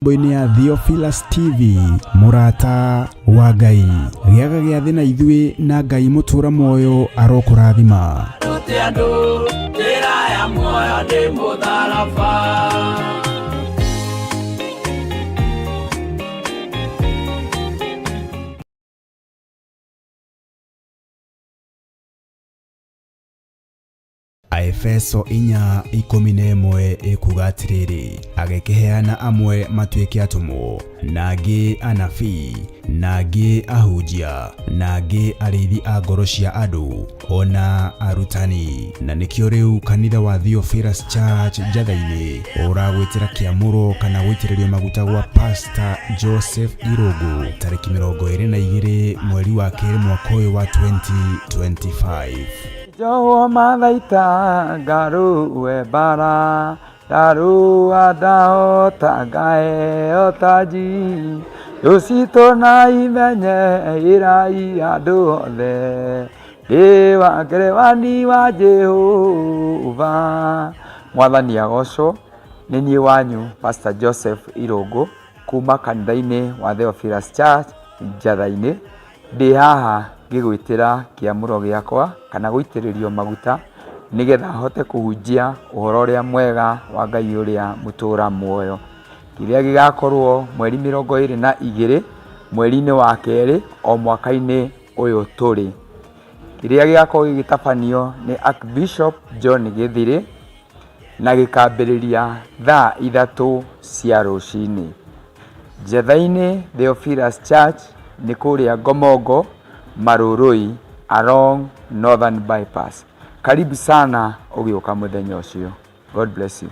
Mĩtambo-inĩ ya Theophilus TV, mũrata wa Ngai. Gĩaga gĩathĩ na ithuĩ na Ngai mũtũra muoyo arokũrathima. Rute andũ njĩra ya muoyo ndĩ mũtharaba. Aefeso 4:11 ĩkuuga atĩrĩrĩ, agĩkĩheana amwe matuĩke atũmwo, na angĩ anabii, na angĩ ahunjia, na angĩ arĩithi a ngoro cia andũ, o na arutani. Na nĩkĩo rĩu kanitha wa Theophilus Church Njatha-inĩ ũragwĩtĩra kĩamũro kana gũitĩrĩrio maguta gwa Pastor Joseph Irũngũ tarĩki 22 mweri wa kerĩ mwaka ũyũ wa 2025. Njohwo mathaita ngarũe mbara, ndarũa ndahota ngaheo taji. Thũ citũ na imenye ĩrai andũ othe, ndĩ wa ngerewani wa Jehova. Mwathani agocwo, nĩ niĩ wanyu Pastor Joseph Irũngũ kuma kanitha-inĩ wa Theophilus Church Njatha-inĩ. Ndĩ haha ngĩgwĩtĩra kĩamũro gĩakwa kana gũitĩrĩrio maguta nĩgetha hote kũhunjia ũhoro ũrĩa mwega wa Ngai ũrĩa mũtũra muoyo. Kĩrĩa gĩgakorwo mweri 22 mweri-inĩ wa kerĩ o mwaka-inĩ ũyũ tũrĩ. Kĩrĩa gĩgakorwo gĩgĩtabanio nĩ Archbishop John Gĩthirĩ na gĩkambĩrĩria thaa 3 cia rũcinĩ. Njetha-inĩ Theophilus Church nĩ kũrĩa Ngomongo, Marurui along Northern Bypass. Karibu sana ũgĩũka mũthenya ũcio. God bless you.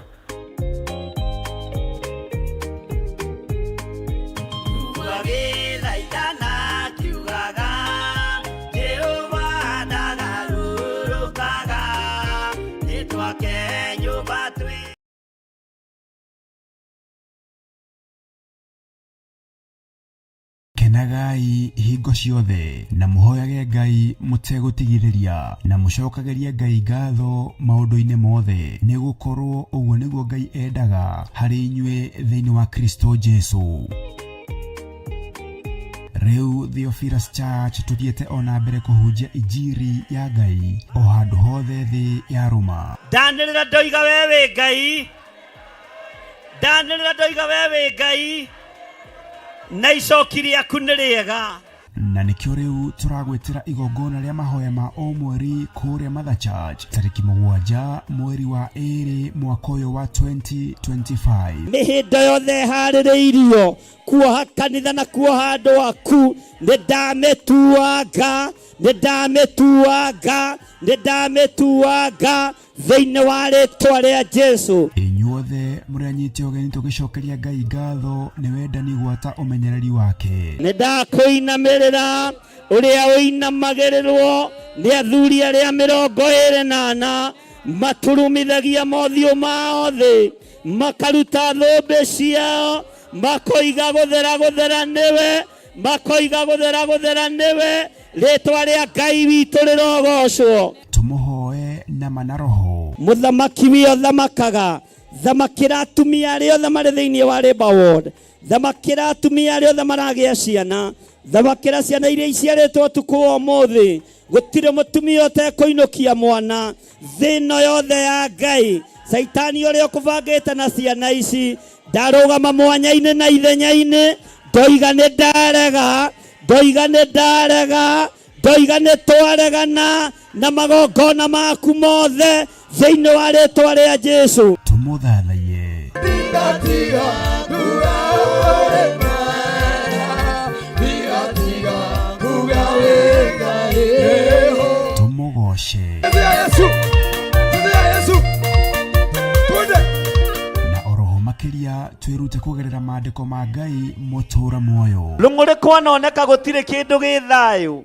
Agĩthaithana akiugaga, Jehova ndagarũrũkaga, nĩtwake nyũmba twĩ Kenagai hingo ciothe na mũhoyage Ngai mũtegũtigithĩria, na mũcokagĩrie Ngai ngatho maũndũ-inĩ mothe, nĩ gũkorwo ũguo nĩguo Ngai endaga harĩ inyuĩ thĩinĩ wa Kristo Jesu. Rĩu Theophilus Church tũthiĩte o na mbere kũhunjia injiri ya Ngai o handũ hothe thĩ yarũma. Ndanĩrĩra ndoiga we wĩ Ngai. Ndanĩrĩra ndoiga we wĩ Ngai na icoki rĩaku nĩ rĩega. Na nĩkĩo rĩu tũragwĩtĩra igongona rĩa mahoya ma o mweri kũrĩa Mother Church tarĩki 7 mweri wa 2 mwaka ũyũ wa 2025. Mĩhĩndo yothe ĩharĩrĩirio kuoha kanitha na kuoha andũ aku, nĩ ndamĩtuanga, nĩ ndamĩtuanga, nĩ ndamĩtuanga thĩinĩ wa rĩtwa rĩa Jesu. Inyuothe mũrĩ anyite ũgeni tũgĩcokeria Ngai ngatho nĩ wendani gwata ũmenyereri wake. Nĩ ndakũinamĩrĩra ũrĩa ũinamagĩrĩrwo nĩ athuri arĩa 24 maturumithagia mothiũ mao thĩ, makaruta thũmbĩ ciao, makoiga gũthera gũthera nĩwe, makoiga gũthera gũthera nĩwe, rĩtwa rĩa Ngai witũ rĩrogocwo. Tũmũhoe na ma na roho. Mũthamaki wĩ othamakaga, thamakĩra atumia arĩa othe marĩ thĩinĩ wa Labour Ward, thamakĩra atumia arĩa othe maragĩa ciana, thamakĩra ciana iria iciarĩtwo ũtukũ wa ũmũthĩ. Gũtirĩ mũtumia ũtekũinũkia mwana thĩ ĩno yothe ya Ngai. Caitani ũrĩa ũkũbangĩte na ciana ici, ndarũgama mwanya-inĩ na ithenya-inĩ, ndoiga nĩ ndarega, ndoiga nĩ ndarega, ndoiga nĩ twaregana na magongona maku mothe thĩinĩ wa rĩtwa rĩa Jesu. Tũmũthathaiye. Tũmũgoce. Na oroho makĩria twĩrute kũgerera maandĩko ma Ngai mũtũra muoyo. Rũng'ũrĩ kwanoneka gũtirĩ kĩndũ gĩ thayũ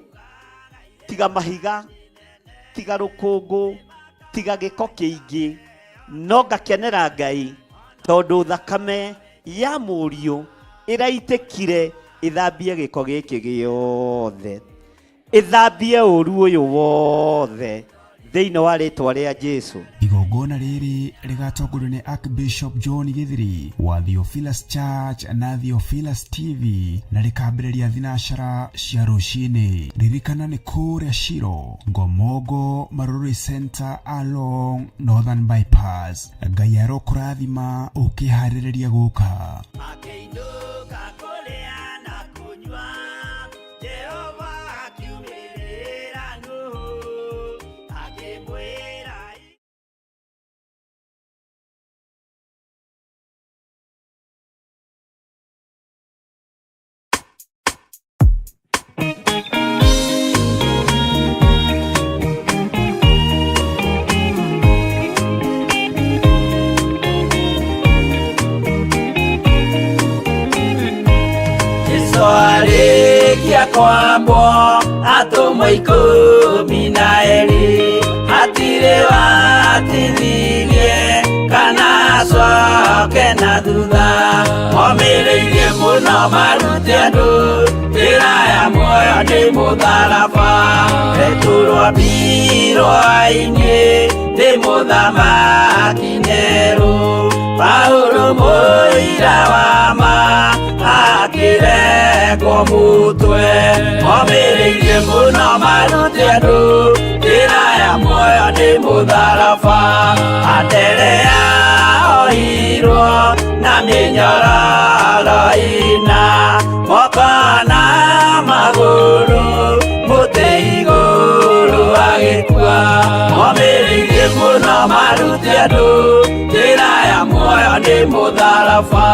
tiga mahiga, tiga rũkũngũ, tiga gĩko kĩingĩ, no ngakenera Ngai tondũ thakame ya mũriũ ĩraitĩkire ĩthambie gĩko gĩkĩ gĩothe, ĩthambie ũru ũyũ wothe thĩinĩ wa rĩtwa rĩa Jesu. Igongona Igongona rĩrĩ rĩgatongorio nĩ Archbishop John Githiri wa Theophilus Church na Theophilus TV na rĩkambĩrĩria thinacara cia rũcinĩ. Ririkana nĩ kũrĩa Shiro, Ngomongo, Marurui Center along Northern Bypass. Ngai arokũrathima ũkĩharĩrĩria gũka. Makĩinũka kũrĩa na kũnyua, Jehova akiumĩrĩra Nuhu, akĩmwĩra Jesu arĩkia kwambwo atũmwo 12 hatirĩ watithirie kana acoke na thutha momĩrĩirie mũno marute andũ njĩra ya muoyo nĩ mũtharaba Petero ambirwo-inĩ nĩ mũthamaki Nero Paulo mũira wa ma akĩrekwo mũtwe momĩrĩirie mũno marute andũ njĩra ya muoyo nĩ mũtharaba Anderea ohirwo na mĩnyororo ĩna moko na magũrũ mũtĩ igũrũ agĩkua momĩrĩirie mũno marute andũ njĩra ya muoyo nĩ mũtharaba.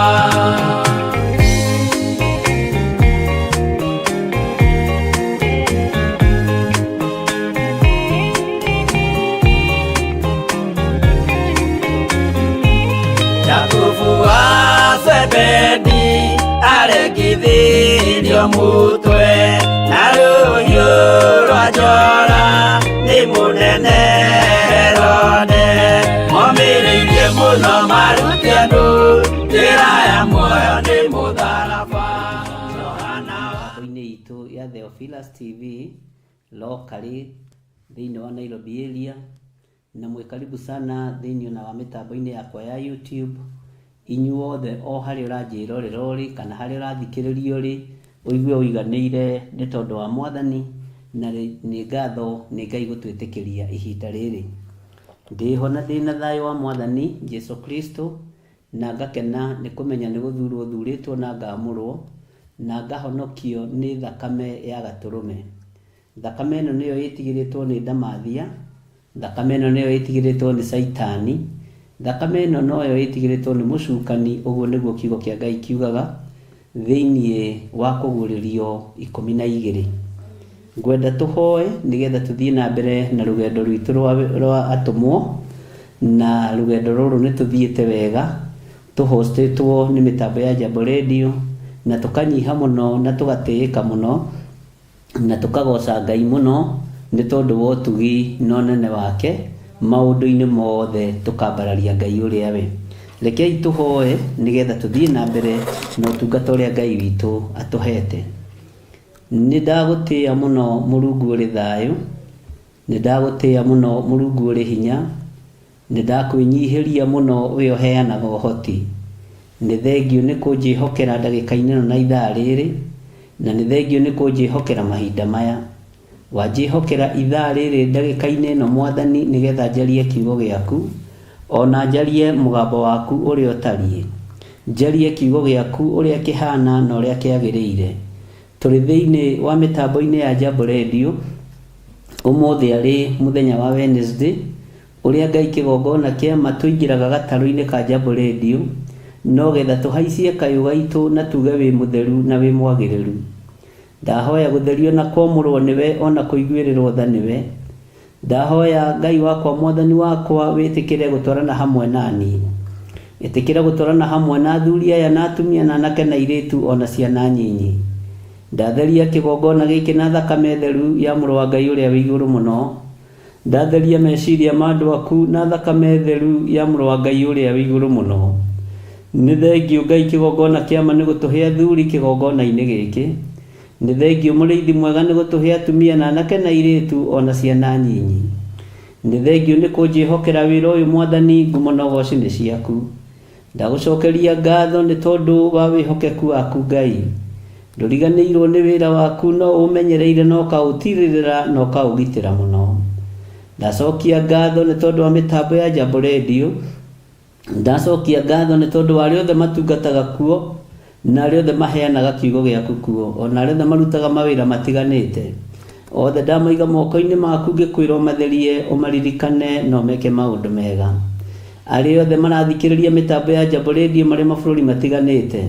Jakubu wa Zebedi aregithirio mutwe na rũhiũ rwa njora nĩ mũnene Herode momĩrĩirie mũno marute andũ njĩra ya muoyo nĩ mũtharaba Johana mĩtambo-inĩ itũ ya Theophilus TV locally thĩinĩ wa Nairobi area na mwĩ karibu sana thĩinĩ ona wa mĩtambo-inĩ yakwa ya YouTube. Inyuothe o harĩa ũranjĩrorera ũrĩ kana harĩa ũrathikĩrĩria ũrĩ ũigue ũiganĩire nĩ tondũ wa Mwathani na nĩ ngatho nĩ Ngai gũtwĩtĩkĩria ihinda rĩrĩ. Ndĩho na ndĩna thayũ wa Mwathani Jesu Kristo na ngakena nĩ kũmenya nĩ gũthurwo thurĩtwo na ngamũrwo na ngahonokio nĩ thakame ya gatũrũme. Thakame ĩno nĩyo ĩtigĩrĩtwo nĩ ndamathia, thakame ĩno nĩyo ĩtigĩrĩtwo nĩ Caitani, thakame ĩno noyo ĩtigĩrĩtwo nĩ mũcukani, ũguo nĩguo kiugo kĩa Ngai kiugaga thĩinĩ wa kũguũrĩrio 12. Ngwenda tũhoe nĩgetha tũthiĩ na mbere na rũgendo rwitũ rwa atũmwo, na rũgendo rũrũ nĩ tũthiĩte wega tũhostĩtwo nĩ mĩtambo ya Jambo Radio na tũkanyiha mũno na tũgatĩĩka mũno na tũkagoca Ngai mũno nĩ tondũ wa ũtugi na ũnene wake maũndũ-inĩ mothe tũkambararia Ngai ũrĩa we. Rekei tũhoe nĩgetha tũthiĩ na mbere na ũtungata ũrĩa Ngai witũ atũhete. Nĩ ndagũtĩĩa mũno Mũrungu ũrĩ thayũ, nĩ ndagũtĩĩa mũno Mũrungu ũrĩ hinya, nĩ ndakwĩnyihĩria mũno we ũheanaga ũhoti. Nĩ thengio nĩ kũnjĩhokera ndagĩka-inĩ ĩno na ithaa rĩrĩ, na nĩ thengio nĩ kũnjĩhokera mahinda maya. Wanjĩhokera ithaa rĩrĩ ndagĩka-inĩ ĩno Mwathani nĩgetha njarie kiugo gĩaku, ona njarie mũgambo waku ũrĩa ũtariĩ. Njarie kiugo gĩaku ũrĩa kĩhana na ũrĩa kĩagĩrĩire. Tũrĩ thĩinĩ wa mĩtambo-inĩ ya Jambo Radio, ũmũthĩ arĩ mũthenya wa Wednesday, ũrĩa Ngai kĩgongona kĩama tũingĩraga gatarũ-inĩ ka Jambo Radio, no getha tũhaicie kayũ gaitũ na tuge wĩ mũtheru na wĩ mwagĩrĩru. Ndahoya gũtherio na kwamũrwo nĩwe ona kũiguĩrĩrwo tha nĩwe. Ndahoya Ngai wakwa Mwathani wakwa wĩtĩkĩre gũtwarana hamwe nani. Ĩtĩkĩra gũtwarana hamwe na athuri aya na atumia na anake na airĩtu ona ciana nyinyi. Ndatheria kĩgongona gĩkĩ na thakame theru ya mũrũ wa Ngai ũrĩa wĩ igũrũ mũno. Ndatheria meciria ma andũ aku na thakame theru ya mũrũ wa Ngai ũrĩa wĩ igũrũ mũno. Nĩ thengio Ngai kĩgongona kĩama nĩ gũtũhe athuri kĩgongona-inĩ gĩkĩ. Nĩ thengio mũrĩithi mwega nĩ gũtũhe atumia na anake na airĩtu ona ciana nyinyi. Nĩ thengiũ nĩ kũnjĩhokera wĩra ũyũ Mwathani, ngumo na ũgoci nĩ ciaku. Ndagũcokeria ngatho nĩ tondũ wa wĩhokeku waku Ngai. Ndũriganĩirwo nĩ wĩra waku no ũmenyereire na ũkaũtirĩrĩra na ũkaũgitĩra mũno. Ndacokia ngatho nĩ tondũ wa mĩtambo ya Jambo Radio. Ndacokia ngatho nĩ tondũ wa arĩa othe matungataga kuo na arĩa othe maheanaga kiugo gĩaku kuo, o na arĩa othe marutaga mawĩra matiganĩte. Othe ndamaiga moko-inĩ maku ngĩkwĩra ũmatherie, ũmaririkane na ũmeke maũndũ mega. Arĩa othe marathikĩrĩria mĩtambo ya Jambo Radio marĩ mabũrũri matiganĩte,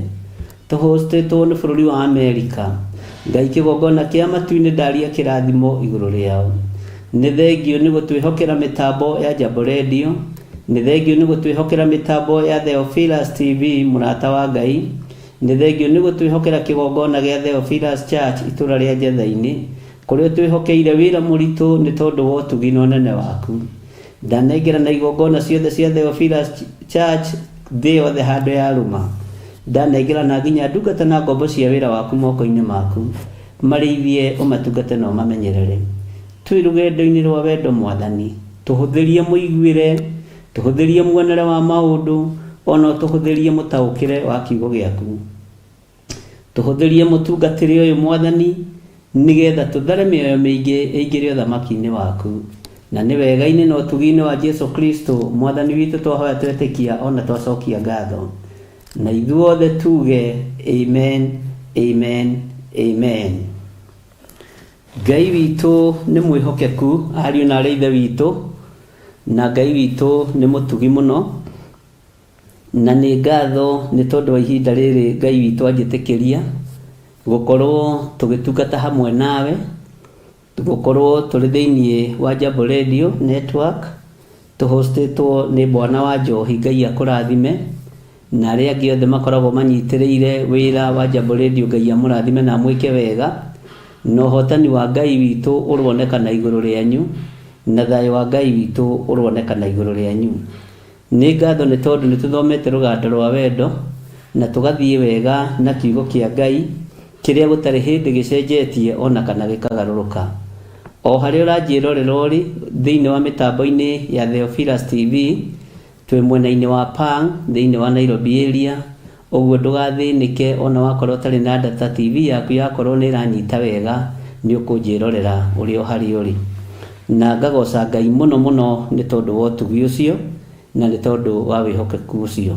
tũhostĩtwo nĩ bũrũri wa Amerika, Ngai kĩgongona kĩa matu-inĩ ndaria kĩrathimo igũrũ rĩao. Nĩ thengiũ nĩ gũtwĩhokera mĩtambo ya Jambo Radio, nĩ thengiũ nĩ gũtwĩhokera mĩtambo ya Theophilus TV mũrata wa Ngai, nĩ thengiũ nĩ gũtwĩhokera kĩgongona gĩa Theophilus Church itũra rĩa Njetha-inĩ, kũrĩa ũtwĩhokeire wĩra mũritũ nĩ tondũ wa ũtugi na ũnene waku. Ndanengerana igongona ciothe cia Theophilus Church thĩ yothe handũ yarũma. Ndanengerana nginya ndungata na ngombo cia wĩra waku moko-inĩ maku. Marĩithie, ũmatungate na ũmamenyerere. Twĩ rũgendo-inĩ rwa wendo Mwathani, tũhũthĩrie mũiguĩre, tũhũthĩrie muonere wa maũndũ, ona ũtũhũthĩrie mũtaũkĩre wa kiugo gĩaku. Tũhũthĩrie mũtungatĩre ũyũ Mwathani, nĩgetha tũthare mĩoyo mĩingĩ ĩingĩre ũthamaki-inĩ waku. Na nĩ wega-inĩ na ũtugi-inĩ wa Jesu Kristo Mwathani witũ twahoya twetĩkia ona twacokia ngatho. Na ithuothe tuge amen, amen, amen. Ngai witũ nĩ mwĩhokeku ariũ na arĩ ithe witũ, na Ngai witũ nĩ mũtugi mũno. Na nĩ ngatho nĩ tondũ wa ihinda rĩrĩ Ngai witũ anjĩtĩkĩria gũkorwo tũgĩtungata hamwe nawe, gũkorwo tũrĩ thĩinĩ wa Jambo Radio Network, tũhostĩtwo nĩ Bwana wa Njohi, Ngai akũrathime, na arĩa angĩ othe makoragwo manyitĩrĩire wĩra wa Jambo Radio, Ngai amũrathime na amwĩke wega, na ũhotani wa Ngai witũ ũronekana igũrũ rĩanyu, na thayũ wa Ngai witũ ũronekana igũrũ rĩanyu. Nĩ ngatho nĩ tondũ nĩ tũthomete rũgando rwa wendo na tũgathiĩ wega na kiugo kĩa Ngai kĩrĩa gũtarĩ hĩndĩ gĩcenjetie ona kana gĩkagarũrũka. O harĩa ũranjĩrorera ũrĩ thĩinĩ wa mĩtambo-inĩ ya Theophilus TV, twĩ mwena-inĩ wa Pang thĩinĩ wa Nairobi area, ũguo ndũgathĩnĩke ona wakorwo ũtarĩ na data TV yaku yakorwo nĩ ĩranyita wega nĩ ũkũnjĩrorera ũrĩ o harĩa ũrĩ. Na ngagoca Ngai mũno mũno nĩ tondũ wa ũtugi ũcio na nĩ tondũ wa wĩhokeku ũcio.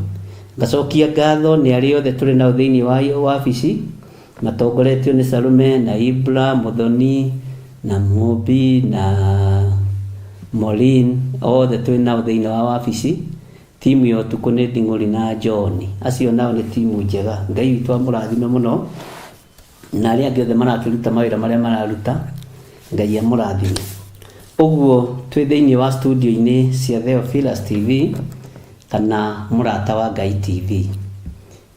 Ngacokia ngatho nĩ arĩa othe tũrĩ nao thĩinĩ wa wabici matongoretio nĩ Salume na Ibra, Muthoni na Mũmbi na Maureen, othe twĩ nao thĩinĩ wa wabici. Timu ya ũtukũ nĩ Nding'ũri na John. Acio nao nĩ timu njega. Ngai witũ amũrathime mũno na arĩa angĩ othe marakĩruta mawĩra marĩa mararuta, Ngai amũrathime. Ũguo twĩ thĩinĩ wa studio-inĩ cia Theophilus TV kana Mũrata wa Ngai TV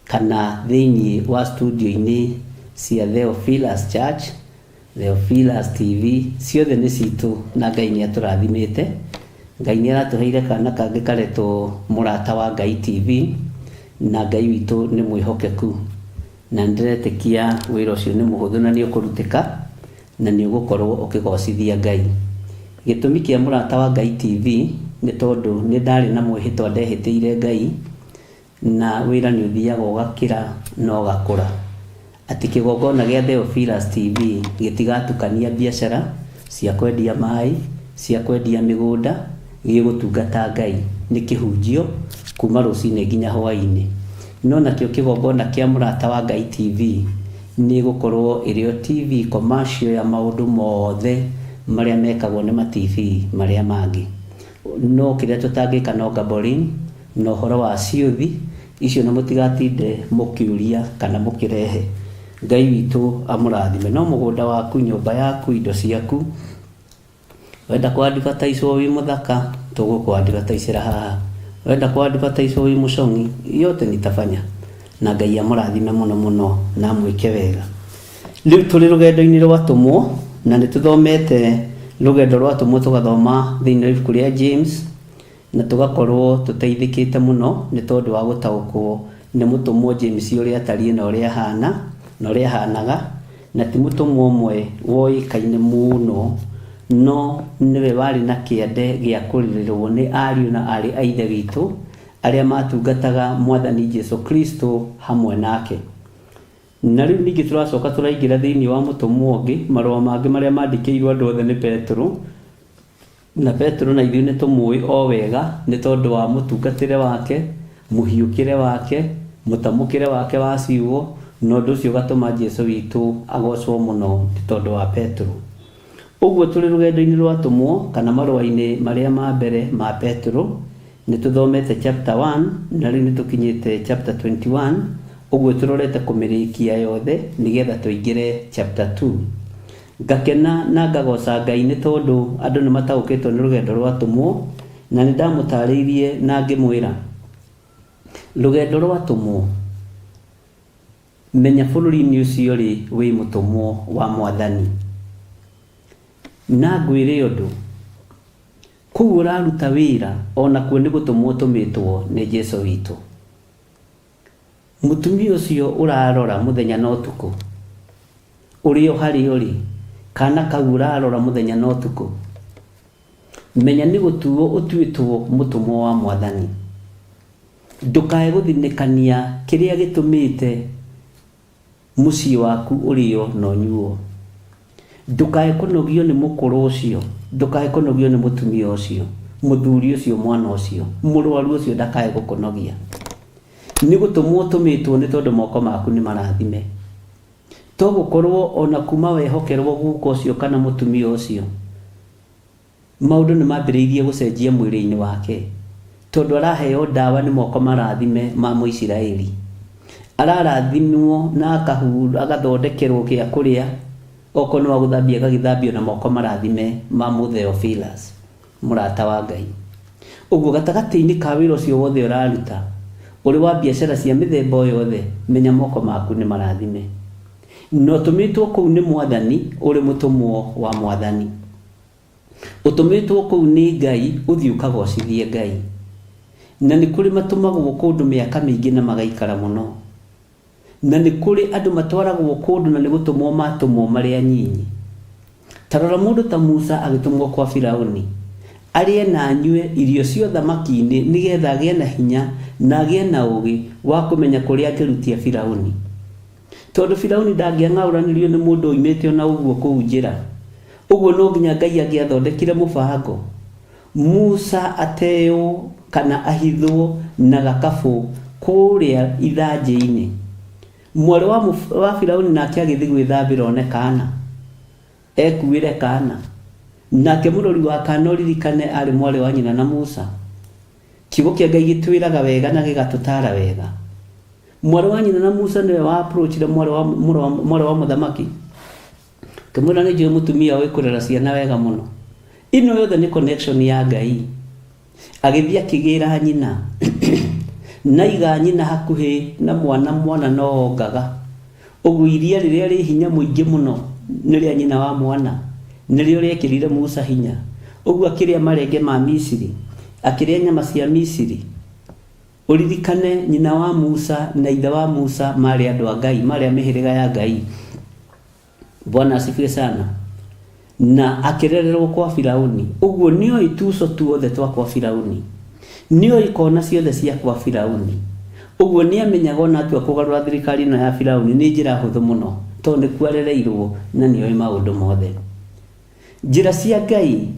kana thĩinĩ wa studio-inĩ cia Theophilus Church, Theophilus TV, ciothe nĩ citũ na Ngai nĩ atũrathimĩte. Ngai nĩ aratũheire kana kangĩ karetwo Mũrata wa Ngai TV na Ngai witũ nĩ mwĩhokeku. Na nĩ ndĩretĩkia wĩra ũcio nĩ mũhũthũ na nĩ ũkũrutĩka na nĩ ũgũkorwo ũkĩgocithia Ngai. Gĩtũmi kĩa Mũrata wa Ngai TV nĩ tondũ nĩ ndarĩ na mwĩhĩtwa ndehĩtĩire Ngai na wĩra nĩ ũthiaga ũgakĩra na ũgakũra. Atĩ kĩgongona gĩa Theophilus TV gĩtigatukania biacara cia kwendia maĩ, cia kwendia mĩgũnda, gĩgũtungata Ngai nĩ kĩhunjio kuma rũcinĩ nginya hwaĩ-inĩ. No nakĩo kĩgongona kĩa Mũrata wa Ngai TV nĩ ĩgũkorwo ĩrĩ o TV commercial ya maũndũ mothe marĩa mekagwo nĩ ma TV marĩa mangĩ. No kĩrĩa tũtangĩka no gambling na ũhoro wa ciũthi icio na mũtigatinde mũkĩũria kana mũkĩrehe. Ngai witũ amũrathime. No mũgũnda waku, nyũmba yaku, indo ciaku, wenda kũ advertise wĩ mũthaka, tũgũkũ advertise haha. Wenda kũ advertise wĩ mũcong'i, yote nitafanya. Na Ngai amũrathime mũno mũno na amwĩke wega. Rĩu tũrĩ rũgendo-inĩ rwa atũmwo na nĩ tũthomete rũgendo rwa atũmwo tũgathoma thĩinĩ wa ibuku rĩa James na tũgakorwo tũteithĩkĩte mũno nĩ tondũ wa gũtaũkwo nĩ mũtũmwo James ũrĩa atariĩ na ũrĩa ahana na ũrĩa ahanaga, na ti mũtũmwo ũmwe woĩkaine mũno. No nĩwe warĩ na kĩande gĩa kũrĩrĩrwo nĩ ariũ na aarĩ a Ithe witũ arĩa maatungataga Mwathani Jesu Kristo hamwe nake. Na rĩu ningĩ tũracoka tũraingĩra thĩinĩ wa mũtũmwo ũngĩ, marũa mangĩ marĩa mandĩkĩirwo andũ othe nĩ Petero. Na Petero na ithuĩ nĩ tũmũĩ o wega nĩ tondũ wa mũtungatĩre wake, mũhiũkĩre wake, mũtamũkĩre wake wa ciugo, na ũndũ ũcio ũgatũma Jesu witũ agocwo mũno nĩ tondũ wa Petero. Ũguo tũrĩ rũgendo-inĩ rwa atũmwo kana marũa-inĩ marĩa ma mbere ma Petero, nĩ tũthomete chapter 1 na rĩu nĩ tũkinyĩte chapter 21, ũguo tũrorete kũmĩrĩkia yothe nĩgetha tũingĩre chapter 2. Ngakena na ngagooca Ngai nĩ tondũ andũ nĩ mataũkĩtwo nĩ rũgendo rwa atũmwo, na nĩ ndamũtaarĩirie na ngĩmwĩra, Rũgendo rwa atũmwo, menya bũrũri-inĩ ũcio rĩ wĩ mũtũmwo wa Mwathani. Na ngwĩre ũndũ, kũu ũraruta wĩra o nakuo nĩ gũtũmwo ũtũmĩtwo nĩ Jesu witũ. Mũtumia ũcio ũrarora mũthenya na ũtukũ, ũrĩ o harĩa ũrĩ, kana kau ũrarora mũthenya na ũtukũ, menya nĩ gũtuo ũtuĩtwo mũtũmwo wa Mwathani. Ndũkae gũthinĩkania kĩrĩa gĩtũmĩte Mũciĩ waku ũrĩo na ũnyuo. Ndũkae kũnogio nĩ mũkũrũ ũcio, ndũkae kũnogio nĩ mũtumia ũcio, mũthuri ũcio, mwana ũcio, mũrwaru ũcio ndakae gũkũnogia. Nĩ gũtũmwo ũtũmĩtwo nĩ tondũ moko maku nĩ marathime. To gũkorwo ona kuma wehokerwo guka ũcio kana mũtumia ũcio, Maũndũ nĩ mambĩrĩirie gũcenjia mwĩrĩ-inĩ wake tondũ araheo ndawa nĩ moko marathime ma Mũisiraeli. Ararathimwo na agathondekerwo gĩa kũrĩa, okorwo nĩ wa gũthambia agagĩthambio na moko marathime ma Mũtheophilus, mũrata wa Ngai. Ũguo gatagatĩ-inĩ ka wĩra ũcio wothe ũraruta, ũrĩ wa biacara cia mĩthemba o yothe, menya moko maku nĩ marathime. Na ũtũmĩtwo kũu nĩ Mwathani ũrĩ mũtũmwo wa Mwathani. Ũtũmĩtwo kũu nĩ Ngai ũthiĩ ũkagocithie Ngai. Na nĩ kũrĩ matũmagwo kũndũ mĩaka mĩingĩ na magaikara mũno. Na nĩ kũrĩ andũ matwaragwo kũndũ na nĩ gũtũmwo matũmwo marĩ anyinyi. Ta rora mũndũ ta Musa agĩtũmwo kwa Firauni, arĩe na anyue irio cia ũthamaki-inĩ nĩgetha agĩe na hinya na agĩe na ũũgĩ wa kũmenya kũrĩa angĩrutia Firauni. Tondũ Firauni ndangĩang'aũranirio nĩ mũndũ oimĩte o na ũguo kũu njĩra. Ũguo no nginya Ngai angĩathondekire mũbango Musa ateo kana ahithwo na gakabũ kũrĩa ithanjĩ-inĩ. Mwarĩ wa, wa Firauni nake agĩthiĩ gwĩthambĩra one kaana. Ekuĩre kaana. Nake mũrori wa kaana ũririkane arĩ mwarĩ wa nyina na Musa. Kiugo kĩa Ngai gĩtwĩraga wega na gĩgatũtaara wega. Mwarĩ wa nyina na Musa nĩwe wa approachire mwarĩ wa, mwarĩ wa, mwarĩ wa mũthamaki kĩmwĩra nĩ njũĩ mũtumia ũĩ kũrera ciana wega mũno. Ĩno yothe nĩ connection ya Ngai. Agĩthiĩ akĩgĩra nyina na iga nyina hakuhĩ na mwana, mwana no ongaga. Ũguo iria rĩrĩa rĩ hinya mũingĩ mũno nĩ rĩa nyina wa mwana, nĩrĩo rĩekĩrire Musa hinya. Ũguo akĩrĩa marenge ma Misiri, akĩrĩa nyama cia Misiri. Ũririkane nyina wa Musa na ithe wa Musa maarĩ andũ a Ngai, maarĩ a mĩhĩrĩga ya Ngai. Bwana asifiwe sana. Na akĩrererwo kwa Firauni. Ũguo nĩoĩ tuco tuothe twa kwa Firauni. Nĩoĩ kona ciothe cia kwa Firauni. Ũguo nĩamenyaga ona atua kũgarũra thirikari ĩno ya Firauni nĩ njĩra hũthũ mũno tondũ nĩkuo arereirwo na nĩoĩ maũndũ mothe. Njĩra cia Ngai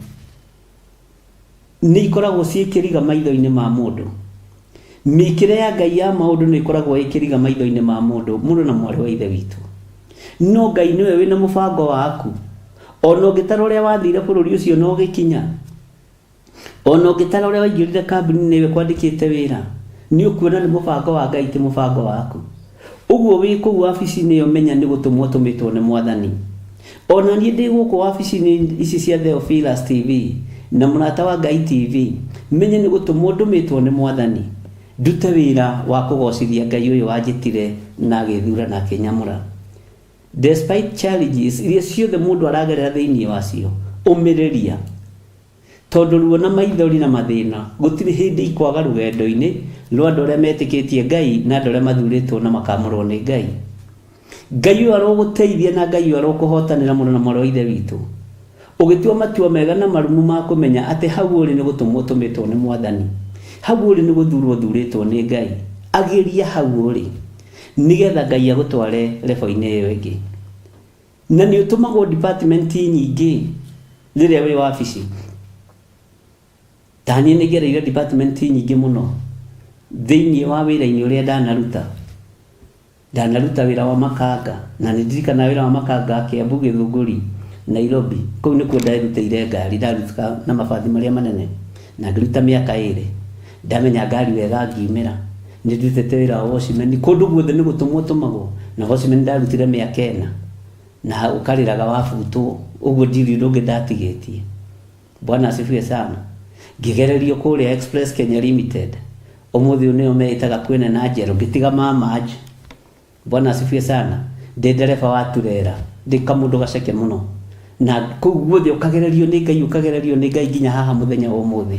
nĩ ikoragwo ciĩ kĩriga maitho-inĩ ma mũndũ. Mĩkĩre ya Ngai ya maũndũ nĩ ĩkoragwo ĩ kĩriga maitho-inĩ ma mũndũ, mũrũ na mwarĩ wa Ithe witũ. No Ngai nĩwe wĩna mũbango waku. Ona ũngĩtara ũrĩa wathire bũrũri ũcio na ũgĩkinya, ona ũngĩtara ũrĩa waingĩrire kambuni-inĩ ĩyo ĩkwandĩkĩte wĩra, nĩ ũkuona nĩ mũbango wa Ngai ti mũbango waku. Ũguo wĩ kũu wabici-inĩ ĩyo menya nĩ gũtũmwo ũtũmĩtwo nĩ Mwathani. O na niĩ ndĩ gũkũ wabici-inĩ ici cia Theophilus TV na Mũrata wa Ngai TV, menye nĩ gũtũmwo ndũmĩtwo nĩ Mwathani ndute wĩra wa kũgocithia Ngai ũyũ wanjĩtire na agĩthura na akĩnyamũra. Despite challenges iria ciothe mũndũ aragerera thĩinĩ wacio, ũmĩrĩria. Tondũ ruo na maithori na mathĩna gũtirĩ hĩndĩ ikwaga rũgendo-inĩ rwa andũ arĩa metĩkĩtie Ngai na andũ arĩa mathurĩtwo na makamũrwo nĩ Ngai. Ngai ũyũ arogũteithia na Ngai ũyũ arokũhotanĩra mũrũ na mwarĩ wa Ithe witũ. Ũgĩtua matua mega na marumu ma kũmenya atĩ hau ũrĩ nĩ gũtũmwo ũtũmĩtwo nĩ Mwathani. Hau ũrĩ nĩ gũthurwo ũthurĩtwo nĩ Ngai. Agĩria hau ũrĩ nĩgetha Ngai agũtware level-inĩ ĩyo ĩngĩ. Na nĩ ũtũmagwo department nyingĩ rĩrĩa wĩ wabici. Ta niĩ nĩ ngereire department nyingĩ mũno thĩinĩ wa wĩra-inĩ ũrĩa ndanaruta. Ndanaruta wĩra wa makanga, na nĩ ndirikanaga wĩra wa makanga Kiambu Gĩthũngũri, Nairobi. Kũu nĩkuo nderutĩire ngari, ndarutaga na mabathi marĩa manene, na ngĩruta mĩaka ĩrĩ. Ndamenya ngari wega ngiumĩra. Nĩ ndutĩte wĩra wa watchman, kũndũ guothe nĩ gũtũmwo tũmagwo, na watchman ndarutire mĩaka ĩna, na ũkarĩraga wabutwo, ũguo ndirĩ ũndũ ũngĩ ndatigĩtie. Bwana asifiwe sana. Ngĩgererio kũrĩa Express Kenya Limited. Ũmũthĩ ũyũ nĩo meĩtaga kwene na njerũ. Ngĩtiga mamaj. Bwana asifiwe sana. Ndĩ ndereba wa turera. Ndĩ kamũndũ gaceke mũno. Na kũu guothe ũkagererio nĩ Ngai, ũkagererio nĩ Ngai nginya haha mũthenya wa ũmũthĩ.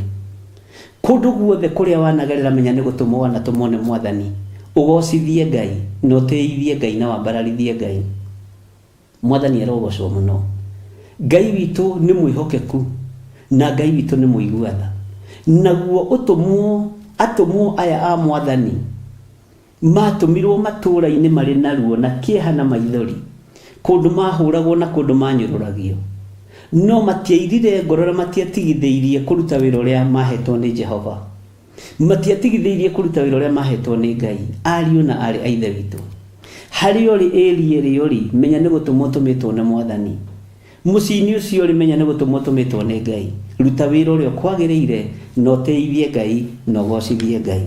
Kũndũ guothe kũrĩa wanagerera menya nĩ gũtũmwo wanatũmwo nĩ Mwathani. Ũgocithie Ngai, na ũtĩithie Ngai na wambararithie Ngai. Mwathani arogocwo mũno. Ngai witũ nĩ mwĩhokeku na Ngai witũ nĩ mũigua tha. Naguo ũtũmwo, atũmwo aya a Mwathani matũmirwo matũũra-inĩ marĩ na ruo na kĩeha na maithori, kũndũ mahũragwo na kũndũ manyũrũragio. No matiairire ngoro na matiatigithĩirie kũruta wĩra ũrĩa mahetwo nĩ Jehova. Matiatigithĩirie kũruta wĩra ũrĩa maahetwo nĩ Ngai. Ariũ na aarĩ a Ithe witũ, harĩa ũrĩ, area ĩrĩa ũrĩ, menya nĩ gũtũmwo ũtũmĩtwo nĩ Mwathani. Mũciĩ-inĩ ũcio ũrĩ, menya nĩ gũtũmwo ũtũmĩtwo nĩ Ngai. Ruta wĩra ũrĩa ũkwagĩrĩire na ũtĩithie Ngai na ũgocithie Ngai.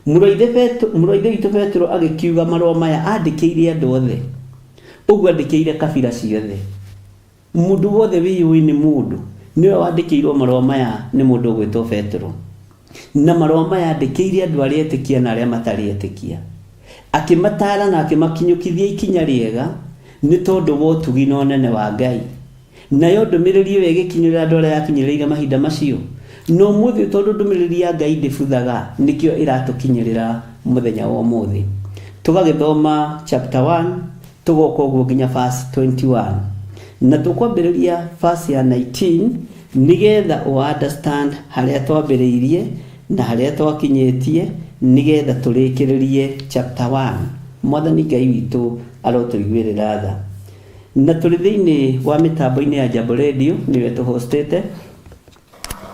Mũrũ wa Ithe witũ Petero agĩkiuga marũa maya andĩkĩire andũ othe. Ũguo andĩkĩire kabira ciothe. Mũndũ wothe wĩyũĩ nĩ mũndũ, nĩwe wandĩkĩirwo marũa maya nĩ mũndũ ũgwĩtwo Petero. Na marũa maya andĩkĩire andũ arĩa etĩkia na arĩa matarĩ etĩkia. Akĩmataara na akĩmakinyũkithia ikinya rĩega nĩ tondũ wa ũtugi na ũnene wa Ngai. Nayo ndũmĩrĩri ĩyo ĩgĩkinyĩrĩra andũ arĩa yakinyĩrĩire mahinda macio. Na ũmũthĩ ũyũ tondũ ndũmĩrĩri ya Ngai ndĩbuthaga, nĩkĩo ĩratũkinyĩrĩra mũthenya wa ũmũthĩ. Tũgagĩthoma chapter 1 Tũgoka ũguo nginya verse 21. Na tũkwambĩrĩria verse ya 19 nĩgetha ũ understand harĩa twambĩrĩirie na harĩa twakinyĩtie nĩgetha tũrĩkĩrĩrie chapter 1. Mwathani Ngai witũ arotũiguĩrĩra tha. Na tũrĩ thĩinĩ wa mĩtambo-inĩ ya Jambo Radio nĩyo ĩtũhostĩte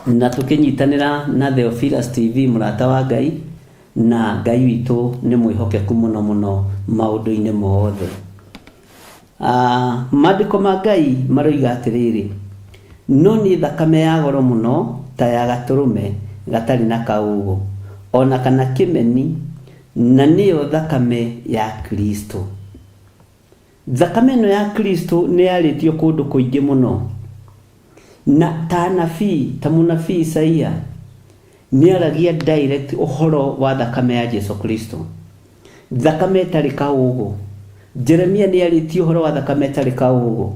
na tũkĩnyitanĩra na Theophilus TV mũrata wa Ngai. Na Ngai witũ nĩ mwĩhokeku mũno mũno maũndũ-inĩ mothe. Ah, maandĩko ma Ngai maroiga atĩrĩrĩ, no niĩ thakame ya goro mũno ta ya gatũrũme gatarĩ na kaũũgũ, o na kana kĩmeni, na nĩyo thakame ya Kristo. Thakame ĩno ya Kristo nĩ yarĩtio kũndũ kũingĩ mũno. Na ta anabii, ta mũnabii Isaia, nĩ aragia direct ũhoro wa thakame ya Jesu Kristo. Thakame ĩtarĩ kaũgũ. Jeremia nĩ arĩtie ũhoro wa thakame ĩtarĩ kaũgũ.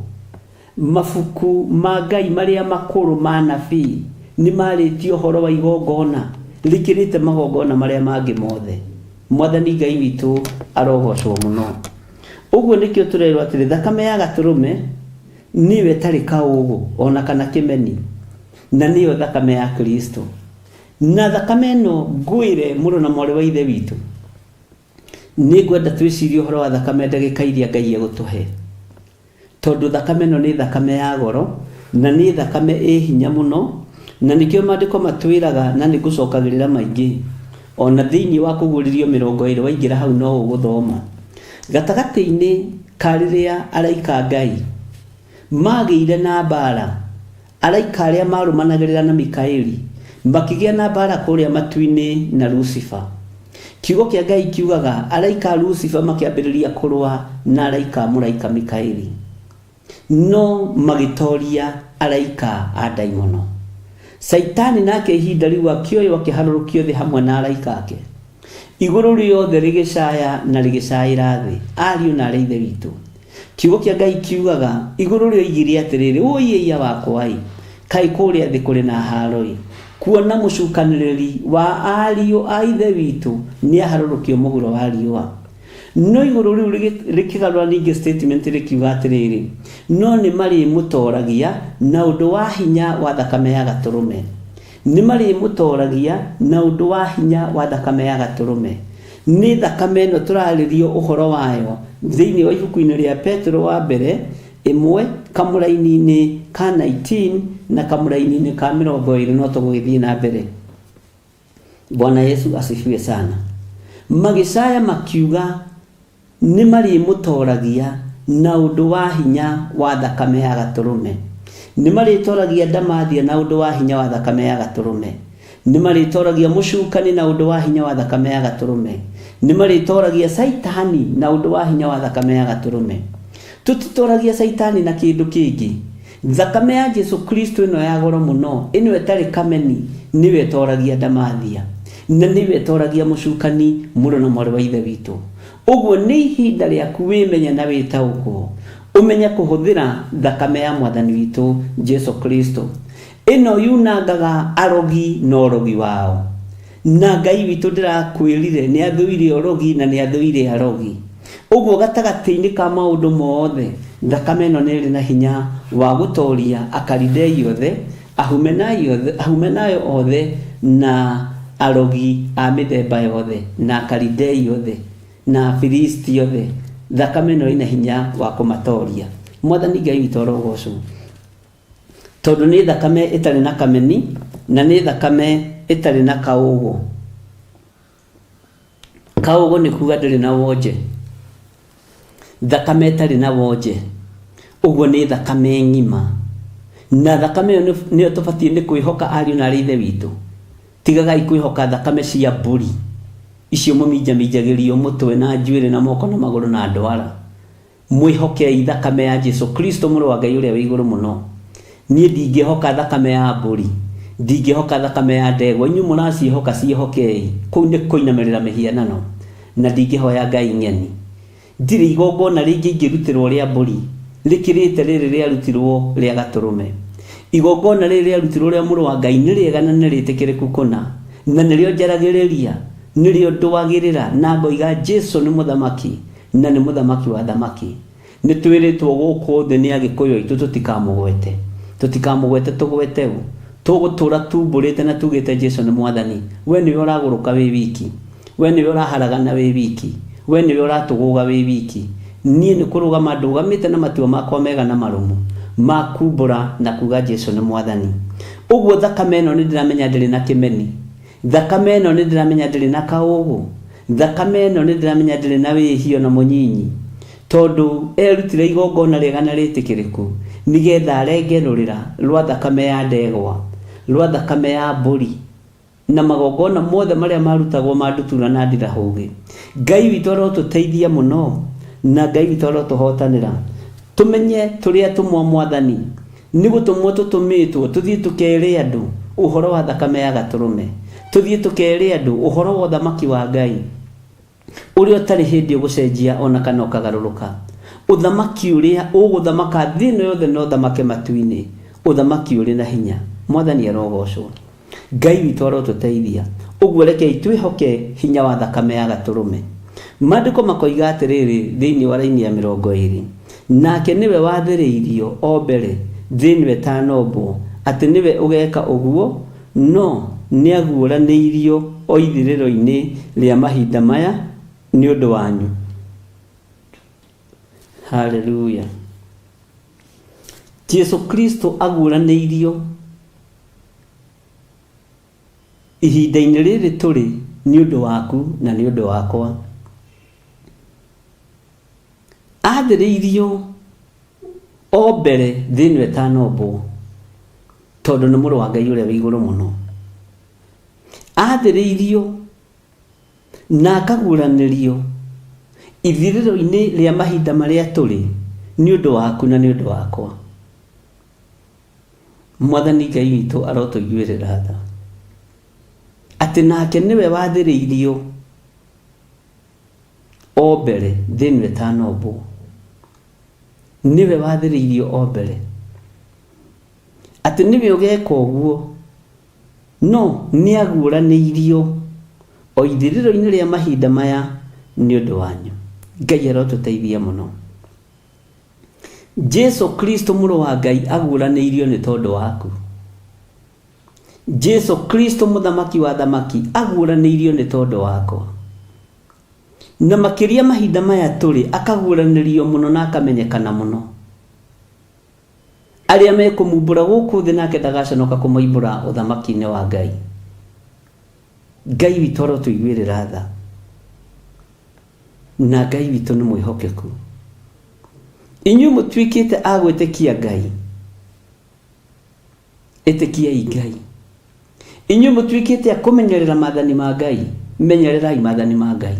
Mabuku ma Ngai marĩa makũrũ ma anabii nĩ marĩtie ũhoro wa igongona rĩkĩrĩte magongona marĩa mangĩ mothe. Mwathani Ngai witũ arogocwo mũno. Ũguo nĩkĩo tũrerwo atĩrĩ, thakame ya gatũrũme nĩyo ĩtarĩ kaũgũ ona kana kĩmeni, na nĩyo thakame ya Kristo. Na thakame ĩno ngwĩre mũrũ na mwarĩ wa Ithe witũ, nĩ ngwenda twĩcirie ũhoro wa thakame ndagĩka iria Ngai egũtũhe. Tondũ thakame ĩno nĩ thakame ya goro, na nĩ thakame ĩ hinya mũno, na nĩkĩo maandĩko matwĩraga, na nĩ ngũcokagĩrĩra maingĩ, o na thĩinĩ wa Kũguũrĩrio 20 waingĩra hau no ũgũthoma. Gatagatĩ-inĩ ka rĩrĩa araika a Ngai magĩire na mbaara, Araika arĩa maarũmanagĩrĩra na Mikaeli makĩgĩa na mbaara kũrĩa matu-inĩ na Lucifer. Kiugo kĩa Ngai kiugaga araika a Lucifer makĩambĩrĩria kũrũa na araika a mũraika Mikaeli, no magĩtooria araika a ndaimono. Caitani nake ihinda rĩu akĩoywo akĩharũrũkio thĩ hamwe na araika ake. Igũrũ rĩothe rĩgĩcaya na rĩgĩcaĩra thĩ. Ariũ na aarĩ a Ithe witũ, Kiugo kĩa Ngai kiugaga, Igũrũ rĩoigire atĩrĩrĩ, 'Ũi ĩiya wakwa-ĩ! Kaĩ kũrĩa thĩ kũrĩ na haaro-ĩ! Kuona mũcukanĩrĩri wa ariũ a Ithe witũ nĩaharũrũkio mũhuro wa riũa. No igũrũ rĩu rĩkĩgarũra ningĩ statement rĩkiuga atĩrĩrĩ, no nĩ marĩmũtoragia na ũndũ wa hinya wa thakame ya gatũrũme. Nĩ marĩmũtoragia na ũndũ wa hinya wa thakame ya gatũrũme. Nĩ thakame ĩno tũrarĩrio ũhoro wayo thĩinĩ wa ibuku-inĩ rĩa Petero wa mbere ĩmwe kamũraini-inĩ ka 19 na kamũraini-inĩ ka 20 no tũgũgĩthiĩ na mbere. Bwana Yesu asifiwe sana. Magĩcaya makiuga nĩ marĩmũtoragia na ũndũ wa hinya wa thakame ya gatũrũme. Nĩ marĩtoragia ndamathia na ũndũ wa hinya wa thakame ya gatũrũme. Nĩ marĩtoragia mũcukani na ũndũ wa hinya wa thakame ya gatũrũme. Nĩ marĩtoragia caitani na ũndũ wa hinya wa thakame ya gatũrũme. Tũtitoragia caitani na kĩndũ kĩngĩ. Thakame ya Jesu Kristo ĩno ya goro mũno, ĩno ĩtarĩ kameni, nĩyo ĩtoragia ndamathia na nĩyo ĩtoragia mũcukani mũrũ na mwarĩ wa ithe witũ. Ũguo nĩ ihinda rĩaku wĩmenye na wĩtaũkwo, ũmenye kũhũthĩra thakame ya mwathani witũ Jesu Kristo. Ĩno yunangaga arogi na ũrogi wao. Na Ngai witũ ndĩrakwĩrire nĩ athũire ũrogi na nĩ athũire arogi. Ũguo gatagatĩ-inĩ ka maũndũ mothe, thakame ĩno nĩ ĩrĩ na hinya wa gũtoria Akalidei othe, Ahumenayo othe, na arogi a mĩthemba yothe, na Akalidei othe, na Afilisti othe. Thakame ĩno ĩna hinya wa kũmatoria. Mwathani Ngai witũ arogocwo. Tondũ nĩ thakame ĩtarĩ na kameni, na nĩ thakame ĩtarĩ na kaũgũ. Kaũgũ nĩ kuga ndĩrĩ na wonje. Thakame ĩtarĩ na wonje. Ũguo nĩ thakame ng'ima. Na thakame ĩyo nĩyo tũbatiĩ nĩ kwĩhoka ariũ na arĩ ithe witũ. Tigagai kwĩhoka thakame cia mbũri. Icio mũminjaminjagĩrio mũtwe na njuĩrĩ na moko na magũrũ na ndwara. Mwĩhokei thakame ya Jesu Kristo mũrũ wa Ngai ũrĩa wĩ igũrũ mũno. Niĩ ndingĩhoka thakame ya mbũri, ndingĩhoka thakame ya ndegwa. Inyuĩ mũraciĩhoka ciĩhokei. Kũu nĩ kũinamĩrĩra mĩhianano. Na ndingĩhoya Ngai ng'eni. Ndirĩ igongona rĩngĩ ingĩrutĩrwo rĩa mbũri rĩkĩrĩte rĩrĩ rĩarutirwo rĩa gatũrũme. Igongona rĩrĩ rĩarutirwo rĩa mũrũ wa Ngai nĩ rĩega na nĩ rĩtĩkĩrĩku kũna. Na nĩrĩo njaragĩrĩria, nĩrĩo ndũagĩrĩra na ngoiga Jesu nĩ mũthamaki na nĩ mũthamaki wa thamaki. Nĩ twĩrĩtwo gũkũ thĩ nĩ Agĩkũyũ aitũ tũtikamũgwete. Tũtikamũgwete tũgwete ũ? Tũgũtũra tumbũrĩte na tugĩte Jesu nĩ mwathani. We nĩwe ũragũrũka wĩ wiki. We nĩwe ũraharagana wĩ wiki. We nĩwe ũratũgũga wĩ wiki. Niĩ nĩ kũrũgama ndũgamĩte na matua makwa mega na marũmu ma kumbũra na kuga Jesu nĩ mwathani. Ũguo thakame ĩno nĩ ndĩramenya ndĩrĩ na kĩmeni. Thakame ĩno nĩ ndĩramenya ndĩrĩ na kaũgũ. Thakame ĩno nĩ ndĩramenya ndĩrĩ na wĩhio na mũnyinyi. Tondũ erutire igongona rĩega na rĩtĩkĩrĩku nĩgetha arenge rũrĩra rwa thakame ya ndegwa, rwa thakame ya mbũri, na magongona mothe marĩa marutagwo ma ndutura na ndirahũgĩ. Ngai witũ arotũteithia mũno na Ngai witũ arotũhotanĩra. Tũmenye tũrĩ atũmwo a Mwathani, nĩ gũtũmwo tũtũmĩtwo tũthiĩ tũkere andũ ũhoro wa thakame ya gatũrũme, tũthiĩ tũkere andũ ũhoro wa ũthamaki wa Ngai ũrĩa ũtarĩ hĩndĩ ũgũcenjia ona kana ũkagarũrũka. Ũthamaki ũrĩa ũgũthamaka thĩ ĩno yothe na ũthamake matu-inĩ, ũthamaki ũrĩ na hinya. Mwathani arogocwo. Ngai witũ arotũteithia. Ũguo rekei twĩhoke hinya wa thakame ya gatũrũme. Maandĩko makoiga atĩrĩrĩ thĩinĩ wa raini ya 20, nake nĩwe wathĩrĩirio o mbere thĩ ĩno ĩtanombwo, atĩ nĩwe ũgeka ũguo, no nĩaguũranĩirio o ithirĩro-inĩ rĩa mahinda maya nĩ ũndũ wanyu. Haleluya. Jesu Kristo aguũranĩirio ihinda-inĩ rĩrĩ tũrĩ nĩ ũndũ waku na nĩ ũndũ wakwa. Athĩrĩirio o mbere thĩ ĩno ĩtanombwo, tondũ nĩ mũrũ wa Ngai ũrĩa wĩ igũrũ mũno. Athĩrĩirio na akaguũranĩrio ithirĩro-inĩ rĩa mahinda marĩa tũrĩ nĩ ũndũ waku na nĩ ũndũ wakwa. Mwathani Ngai witũ arotũiguĩrĩra tha. Atĩ nake nĩwe wathĩrĩirio o mbere thĩ ĩno ĩtanombwo. Nĩwe wathĩrĩirio o mbere. Atĩ nĩwe ũgeka ũguo, no nĩaguũranĩirio o ithirĩro-inĩ rĩa mahinda maya nĩ ũndũ wanyu. Ngai arotũteithia mũno. Jesu Kristo mũrũ wa Ngai aguũranĩirio nĩ tondũ waku. Jesu Kristo mũthamaki wa thamaki aguũranĩirio nĩ tondũ wakwa. Na makĩria mahinda maya tũrĩ akaguũranĩrio mũno na akamenyekana mũno. Arĩa mekũmumbũra gũkũ thĩ nake ndagaconoka kũmoimbũra ũthamaki-inĩ wa Ngai. Ngai witũ arotũiguĩrĩra tha. Na Ngai witũ nĩ mwĩhokeku. Inyuĩ mũtuĩkĩte a gwĩtĩkia Ngai, ĩtĩkiai Ngai. Inyuĩ mũtuĩkĩte a kũmenyerera maathani ma Ngai, menyererai maathani ma Ngai.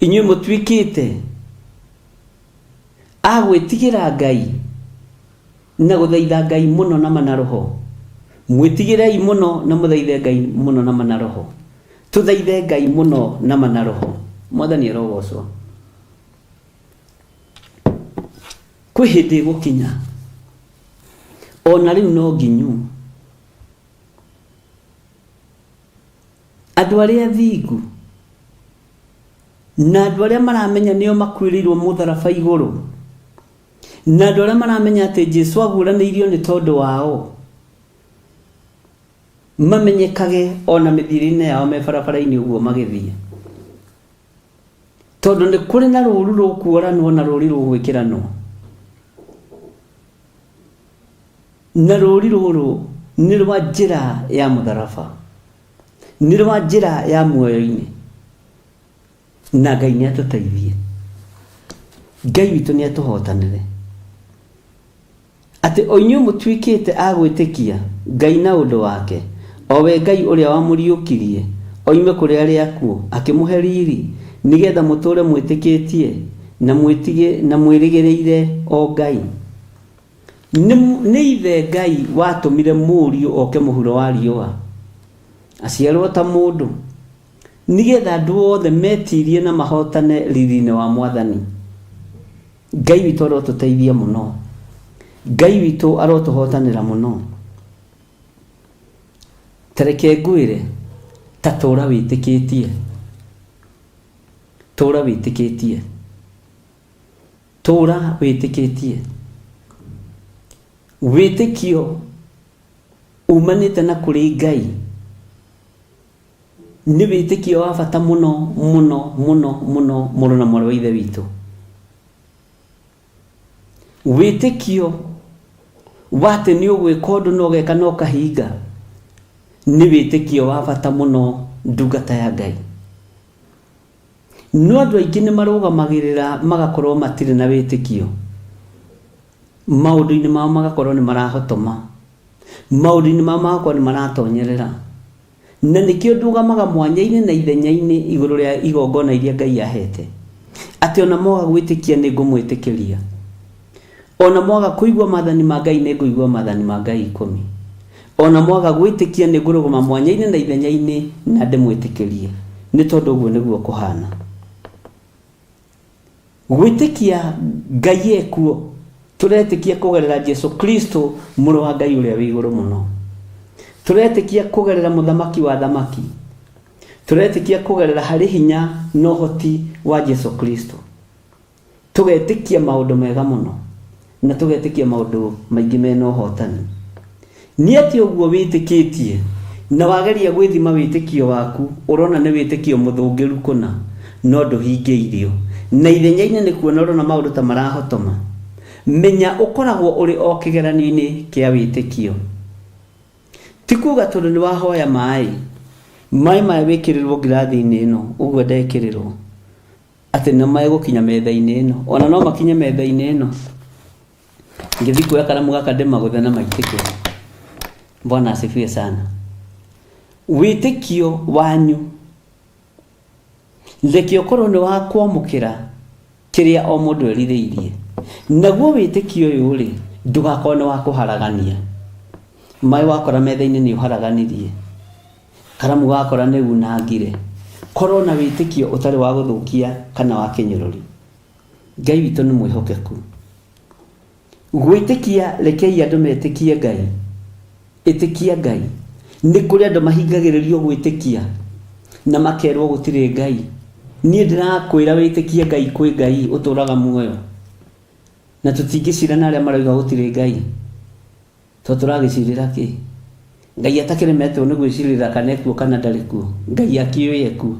Inyuĩ mũtuĩkĩte a gwĩtigĩra Ngai na gũthaitha Ngai mũno na ma na roho, mwĩtigĩrei mũno na mũthaithe Ngai mũno na ma na roho. Tũthaithe Ngai mũno na ma na roho. Mwathani arogocwo. Kwĩ hĩndĩ ĩgũkinya ona rĩu no nginyu andũ arĩa athingu na andũ arĩa maramenya nĩo makuĩrĩirwo mũtharaba igũrũ na andũ arĩa maramenya atĩ Jesu aguũranĩirio nĩ tondũ wao mamenyekage ona mĩthiĩre-inĩ yao me barabara-inĩ ũguo magĩthiĩ. Tondũ nĩ kũrĩ na rũũru rũkuoranwo na rũũri rũgwĩkĩranwo. Na rũũri rũrũ nĩ rwa njĩra ya mũtharaba. Nĩ rwa njĩra ya muoyo-inĩ. Na Ngai nĩ atũteithie. Ngai witũ nĩ atũhotanĩre. Atĩ o inyuĩ mũtuĩkĩte a gwĩtĩkia Ngai na ũndũ wake, o we Ngai ũrĩa wamũriũkirie oime kũrĩ arĩa akuũ, akĩmũhe riri, nĩ getha mũtũũre mwĩtĩkĩtie na na mwĩrĩgĩrĩire o Ngai. Nĩ, nĩ Ithe Ngai watũmire Mũriũ oke mũhuro wa riũa, aciarũo ta mũndũ, nĩ getha andũ othe metirie na mahotane riri-inĩ wa Mwathani. Ngai witũ arotũteithia mũno. Ngai witũ arotũhotanĩra mũno. Ta reke ngwĩre, ta tũra wĩtĩkĩtie. Tũra wĩtĩkĩtie. Tũra wĩtĩkĩtie. Wĩtĩkio umanĩte na kũrĩ Ngai nĩ wĩtĩkio wa bata mũno mũno mũno mũno mũrũ na mwarĩ wa Ithe witũ. Wĩtĩkio wa atĩ nĩ ũgwĩka ũndũ na ũgeka na ũkahinga nĩ wĩtĩkio wa bata mũno ndungata ya Ngai. No andũ aingĩ nĩ marũgamagĩrĩra magakorwo matirĩ na wĩtĩkio. Maũndũ-inĩ mao magakorwo nĩ marahotoma. Maũndũ-inĩ mao magakorwo nĩ maratonyerera. Na nĩkĩo ndũgamaga mwanya-inĩ na ithenya-inĩ igũrũ rĩa igongona iria Ngai ahete. Atĩ ona mwaga gwĩtĩkia nĩ ngũmwĩtĩkĩria. Ona mwaga kũigua maathani ma Ngai nĩ ngũigua maathani ma Ngai ikũmi. Ona mwaga gwĩtĩkia nĩ ngũrũgama mwanya-inĩ na ithenya-inĩ na ndĩmwĩtĩkĩrie. Nĩ tondũ ũguo nĩguo kũhana. Gwĩtĩkia Ngai ekuo, tũretĩkia kũgerera Jesu Kristo mũrũ wa Ngai ũrĩa wĩ igũrũ mũno. Tũretĩkia kũgerera mũthamaki wa thamaki. Tũretĩkia kũgerera harĩ hinya na ũhoti wa Jesu Kristo. Tũgetĩkia maũndũ mega mũno na tũgetĩkia maũndũ maingĩ mena ũhotani. Nĩ atĩa ũguo wĩtĩkĩtie na wageria gwĩthima wĩtĩkio waku ũrona nĩ wĩtĩkio mũthũngĩru kũna no ndũhingĩirio na ithenya-inĩ nĩ kuona ũrona maũndũ ta marahotoma? Menya ũkoragwo ũrĩ o kĩgeranio-inĩ kĩa wĩtĩkio. Ti kuga tondũ nĩ wahoya maĩ, maĩ maya wĩkĩrĩrwo ngirathi-inĩ ĩno ũguo ndekĩrĩrwo. Atĩ nĩ megũkinya metha-inĩ ĩno. Ona no makinye metha-inĩ ĩno. Ngĩthiĩ kuoya karamu gaka ndĩmagũthe na maitĩke. Bwana asifiwe sana. Wĩtĩkio wanyu reke ũkorwo nĩ wa kwamũkĩra kĩrĩa o mũndũ erirĩirie. Naguo wĩtĩkio ũyũ rĩ, ndũgakorwo nĩ wa kũharagania. Maĩ wakora metha-inĩ nĩ ũharaganirie. Karamu wakora nĩ unangire. Korwo na wĩtĩkio ũtarĩ wa gũthũkia kana wa kĩnyũrũri. Ngai witũ nĩ mwĩhokeku. Gwĩtĩkia, rekei andũ metĩkie Ngai. Ĩtĩkia Ngai. Nĩ kũrĩ andũ mahingagĩrĩrio gwĩtĩkia na makerwo gũtirĩ Ngai. Niĩ ndĩrakwĩra wĩtĩkie Ngai kwĩ Ngai ũtũraga muoyo. Na tũtingĩcira na arĩa marauga gũtirĩ Ngai. Tondũ tũragĩcirĩra kĩ? Ngai atakĩremetwo nĩ gwĩcirĩra kana ekuo kana ndarĩ kuo. Ngai akĩũĩ ekuo.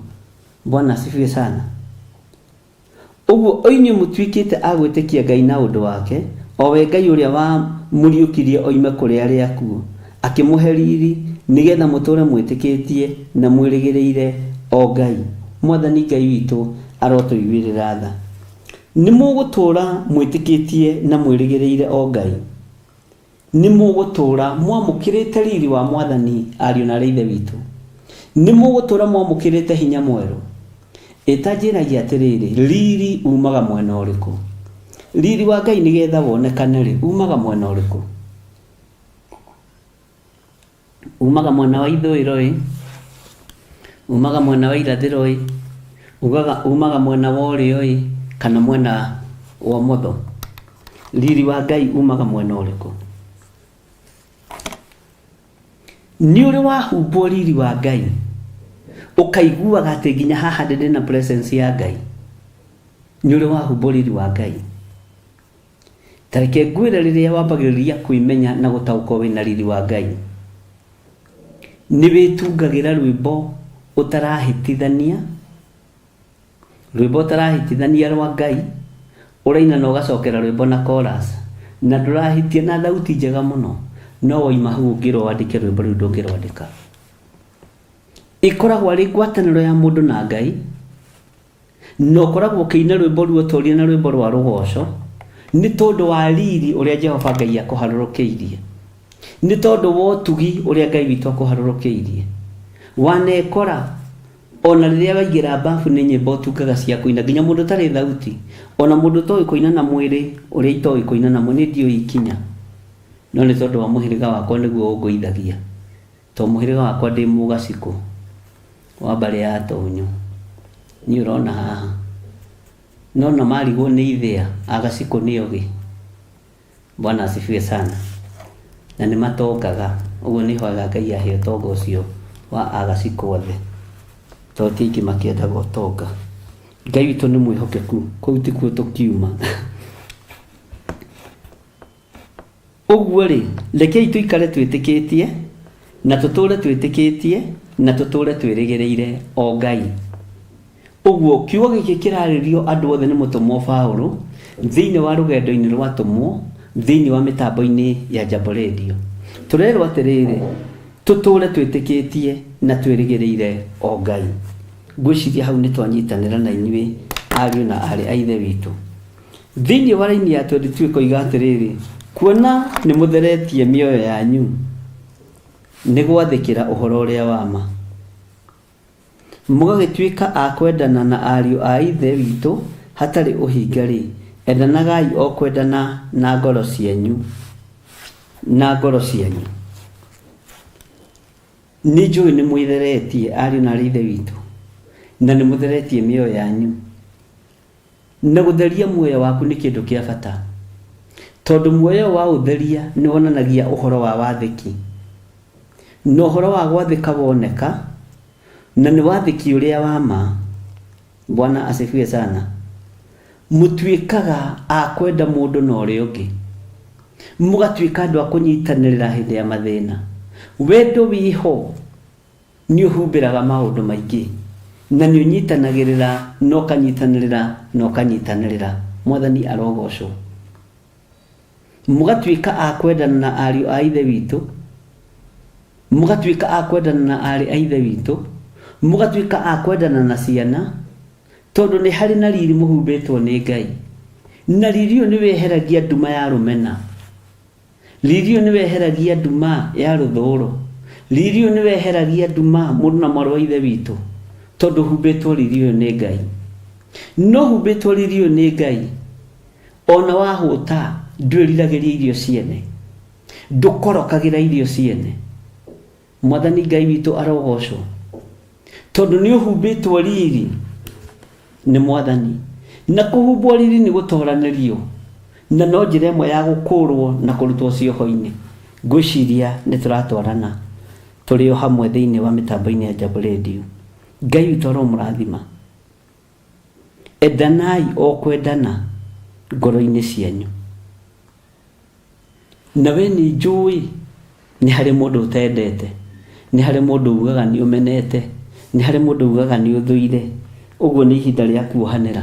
Bwana asifiwe sana. Ũguo o inyuĩ mũtuĩkĩte a gwĩtĩkia Ngai na ũndũ wake, o we Ngai ũrĩa wamũriũkirie oime kũrĩ arĩa akuũ, akĩmũhe riri, nĩ getha mũtũũre mwĩtĩkĩtie na mwĩrĩgĩrĩire o Ngai. Mwathani Ngai witũ arotũiguĩrĩra tha. Nĩmũgũtũũra mwĩtĩkĩtie na mwĩrĩgĩrĩire o Ngai. Nĩ mũgũtũũra mwamũkĩrĩte riri wa Mwathani, ariũ na aarĩ a Ithe witũ. Nĩ mũgũtũũra mwamũkĩrĩte hinya mwerũ. Ĩ ta njĩragia atĩrĩrĩ, riri umaga mwena ũrĩkũ? Riri wa Ngai nĩgetha wonekane-rĩ, umaga mwena ũrĩkũ? Umaga mwena wa ithũĩro ĩ, umaga mwena wa irathĩro ĩ, ugaga umaga mwena wa ũrĩo ĩ, kana mwena wa ũmotho? Riri wa Ngai umaga mwena ũrĩkũ? Nĩ ũrĩ wahumbwo riri wa Ngai ũkaiguaga atĩ nginya haha ndĩ ndĩna presence ya Ngai? Nĩ ũrĩ wahumbwo riri wa Ngai? Ta reke ngwĩre rĩrĩa wambagĩrĩria kwĩmenya na gũtaũkwo wĩna riri wa Ngai, nĩ wĩtungagĩra rwĩmbo ũtarahĩtithania, rwĩmbo ũtarahĩtithania rwa Ngai, ũraina na ũgacokera rwĩmbo na chorus, na ndũrahĩtia na thauti njega mũno, no waima hau ũngĩrwo wandĩke rwĩmbo rũu ndũngĩrwandĩka. Ĩkoragwo arĩ ngwatanĩro ya mũndũ na Ngai, Na ũkoragwo ũkĩina rwĩmbo ruotoria na rwĩmbo rwa rũgooco, nĩ tondũ wa riri ũrĩa Jehova Ngai akũharũrũkĩirie, nĩ tondũ wa ũtugi ũrĩa Ngai witũ akũharũrũkĩirie. Wanekora o na rĩrĩa waingĩra mbabu nĩ nyĩmbo ũtungaga cia kũina, nginya mũndũ ũtarĩ thauti, o na mũndũ ũtoĩ kũina na mwĩrĩ ũrĩa itoĩ kũina na mwĩrĩ, niĩ ndiũĩ ikinya, no nĩ tondũ wa mũhĩrĩga wakwa nĩguo ũngũithagia. To mũhĩrĩga wakwa ndĩ mũgacikũ wa mbarĩ ya Tonyo. Niĩ ũrona haha. No na marigwo nĩ ithĩa, agacikũ nĩ ogĩ. Bwana asifiwe sana. Na nĩ matongaga. Ũguo nĩ hoyaga Ngai ahe ũtonga ũcio wa agacikũ othe. Tondũ ti aingĩ makĩendaga ũtonga. Ngai witũ nĩ mwĩhokeku. Kũu tikuo tũkiuma. Ũguo-rĩ, rekei tũikare twĩtĩkĩtie, na tũtũũre twĩtĩkĩtie, na tũtũũre twĩrĩgĩrĩire o Ngai. Ũguo, kiugo gĩkĩ kĩrarĩrio andũ othe nĩ mũtũmwo Paulo thĩinĩ wa rũgendo-inĩ rwa atũmwo thĩinĩ wa mĩtambo-inĩ ya Jambo Radio. Tũrerwo atĩrĩrĩ, tũtũũre twĩtĩkĩtie na twĩrĩgĩrĩire o Ngai. Ngwĩciria hau nĩ twanyitanĩra na inyuĩ ariũ na aarĩ a Ithe witũ. Thĩinĩ wa raini ya 22 ĩkoiga atĩrĩrĩ, kuona nĩ mũtheretie mĩoyo yanyu nĩ gwathĩkĩra ũhoro ũrĩa wa ma, mũgagĩtuĩka a kwendana na ariũ a Ithe witũ hatarĩ ũhinga-rĩ, endanagai o kwendana na ngoro cianyu na ngoro cianyu. Nĩ njũĩ nĩ mwĩtheretie ariũ na aarĩ a Ithe witũ, na nĩ mũtheretie mĩoyo yanyu. Na gũtheria muoyo waku nĩ kĩndũ kĩa bata, tondũ muoyo waũtheria nĩ wonanagia ũhoro wa wathĩki. Na ũhoro wa gwathĩka woneka, na nĩ wathĩki ũrĩa wa ma, Bwana asifiwe sana, mũtuĩkaga a kwenda mũndũ na ũrĩa ũngĩ, mũgatuĩka andũ a kũnyitanĩrĩra hĩndĩ ya mathĩna. Wendo wĩho. Nĩ ũhumbĩraga maũndũ maingĩ, na nĩ ũnyitanagĩrĩra na ũkanyitanĩrĩra na ũkanyitanĩrĩra. Mwathani arogocwo. Mũgatuĩka a kwendana na ariũ a Ithe witũ, mũgatuĩka a kwendana na aarĩ a Ithe witũ, mũgatuĩka a kwendana na ciana, tondũ nĩ harĩ na riri mũhumbĩtwo nĩ Ngai. Na riri ũyũ nĩ weheragia nduma ya rũmena. Riri ũyũ nĩweheragia nduma ya rũthũũro. Riri ũyũ nĩweheragia nduma mũndũ na mwarĩ wa ithe witũ, tondũ humbĩtwo riri ũyũ nĩ Ngai. No humbĩtwo riri ũyũ nĩ Ngai, ona wahũta ndwĩriragĩria irio ciene, ndũkorokagĩra irio ciene. Mwathani Ngai witũ arogocwo, tondũ nĩ ũhumbĩtwo riri nĩ Mwathani. Na kũhumbwo riri nĩ gũtoranĩrio, na no njĩra ĩmwe ya gũkũrwo na kũrutwo cioho-inĩ. Ngwĩciria nĩ tũratwarana tũrĩ o hamwe thĩinĩ wa mĩtambo-inĩ ya Jambo Radio. Ngai witũ aromũrathima. Endanai o kwendana ngoro-inĩ cianyu. Na we nĩ njũĩ nĩ harĩ mũndũ ũtendete, nĩ harĩ mũndũ ugaga nĩ ũmenete, nĩ harĩ mũndũ ugaga nĩ ũthũire. Ũguo nĩ ihinda rĩa kuohanĩra.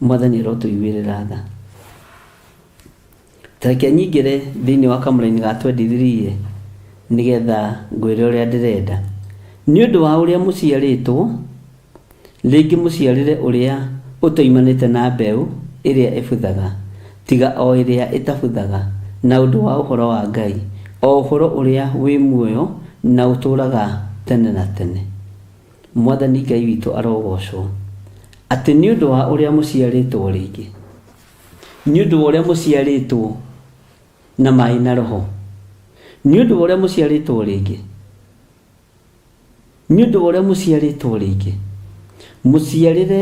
Mwathani arotũiguĩrĩra tha. Ta reke nyingĩre thĩinĩ wa kamũraini ga 23 nĩgetha ngwĩre ũrĩa ndĩrenda. Nĩ ũndũ wa ũrĩa mũciarĩtwo rĩngĩ mũciarĩre ũrĩa ũtoimanĩte na mbeũ ĩrĩa ĩbuthaga, tiga o ĩrĩa ĩtabuthaga, na ũndũ wa ũhoro wa Ngai, o ũhoro ũrĩa wĩ muoyo na ũtũũraga tene na tene. Mwathani Ngai witũ arogocwo, atĩ nĩ ũndũ wa ũrĩa mũciarĩtwo rĩngĩ, nĩ ũndũ wa ũrĩa mũciarĩtwo na maĩ na Roho, nĩ ũndũ wa ũrĩa mũciarĩtwo rĩngĩ, nĩ ũndũ wa ũrĩa mũciarĩtwo rĩngĩ, mũciarĩre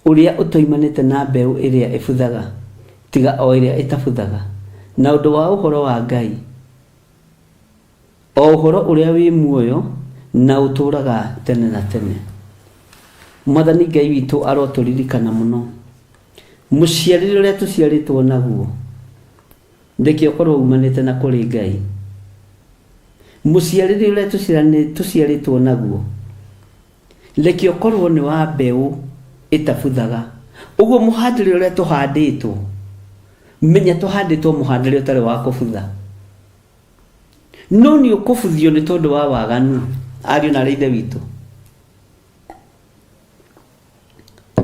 ũrĩa ũtoimanĩte na mbeũ ĩrĩa ĩbuthaga, tiga o ĩrĩa ĩtabuthaga, na ũndũ wa ũhoro wa Ngai, o ũhoro ũrĩa wĩ muoyo na ũtũũraga tene na tene. Mwathani Ngai witũ arotũririkana mũno. Mũciarĩre ũrĩa tũciarĩtwo naguo, reke ũkorwo umanĩte na kũrĩ Ngai. Mũciarĩre ũrĩa tũciarĩtwo naguo, reke ũkorwo nĩ wa mbeũ ĩtabuthaga. Ũguo mũhandĩre ũrĩa tũhandĩtwo, menya tũhandĩtwo mũhandĩre ũtarĩ wa kũbutha. No nĩ ũkũbuthio nĩ tondũ wa waganu, ariũ na aarĩ a Ithe witũ.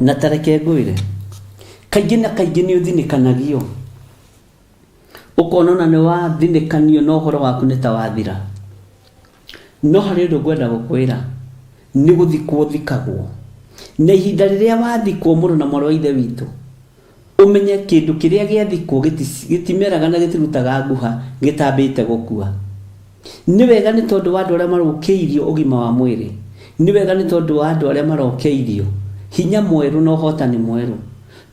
Na ta reke ngwĩre, kaingĩ na kaingĩ nĩ ũthinĩkanagio, ũkona ona nĩ wathinĩkanio na ũhoro waku nĩ ta wathira. No harĩ ũndũ ngwenda gũkwĩra, nĩ gũthikwo ũthikagwo. Na ihinda rĩrĩa wathikwo mũrũ na mwarĩ wa Ithe witũ, ũmenye kĩndũ kĩrĩa gĩathikwo gĩtimeraga na gĩtirutaga nguha gĩtambĩte gũkua. Nĩ wega nĩ tondũ wa andũ arĩa marokeirio ũgima wa mwĩrĩ. Nĩ wega nĩ tondũ wa andũ arĩa marokeirio hinya mwerũ na ũhotani mwerũ.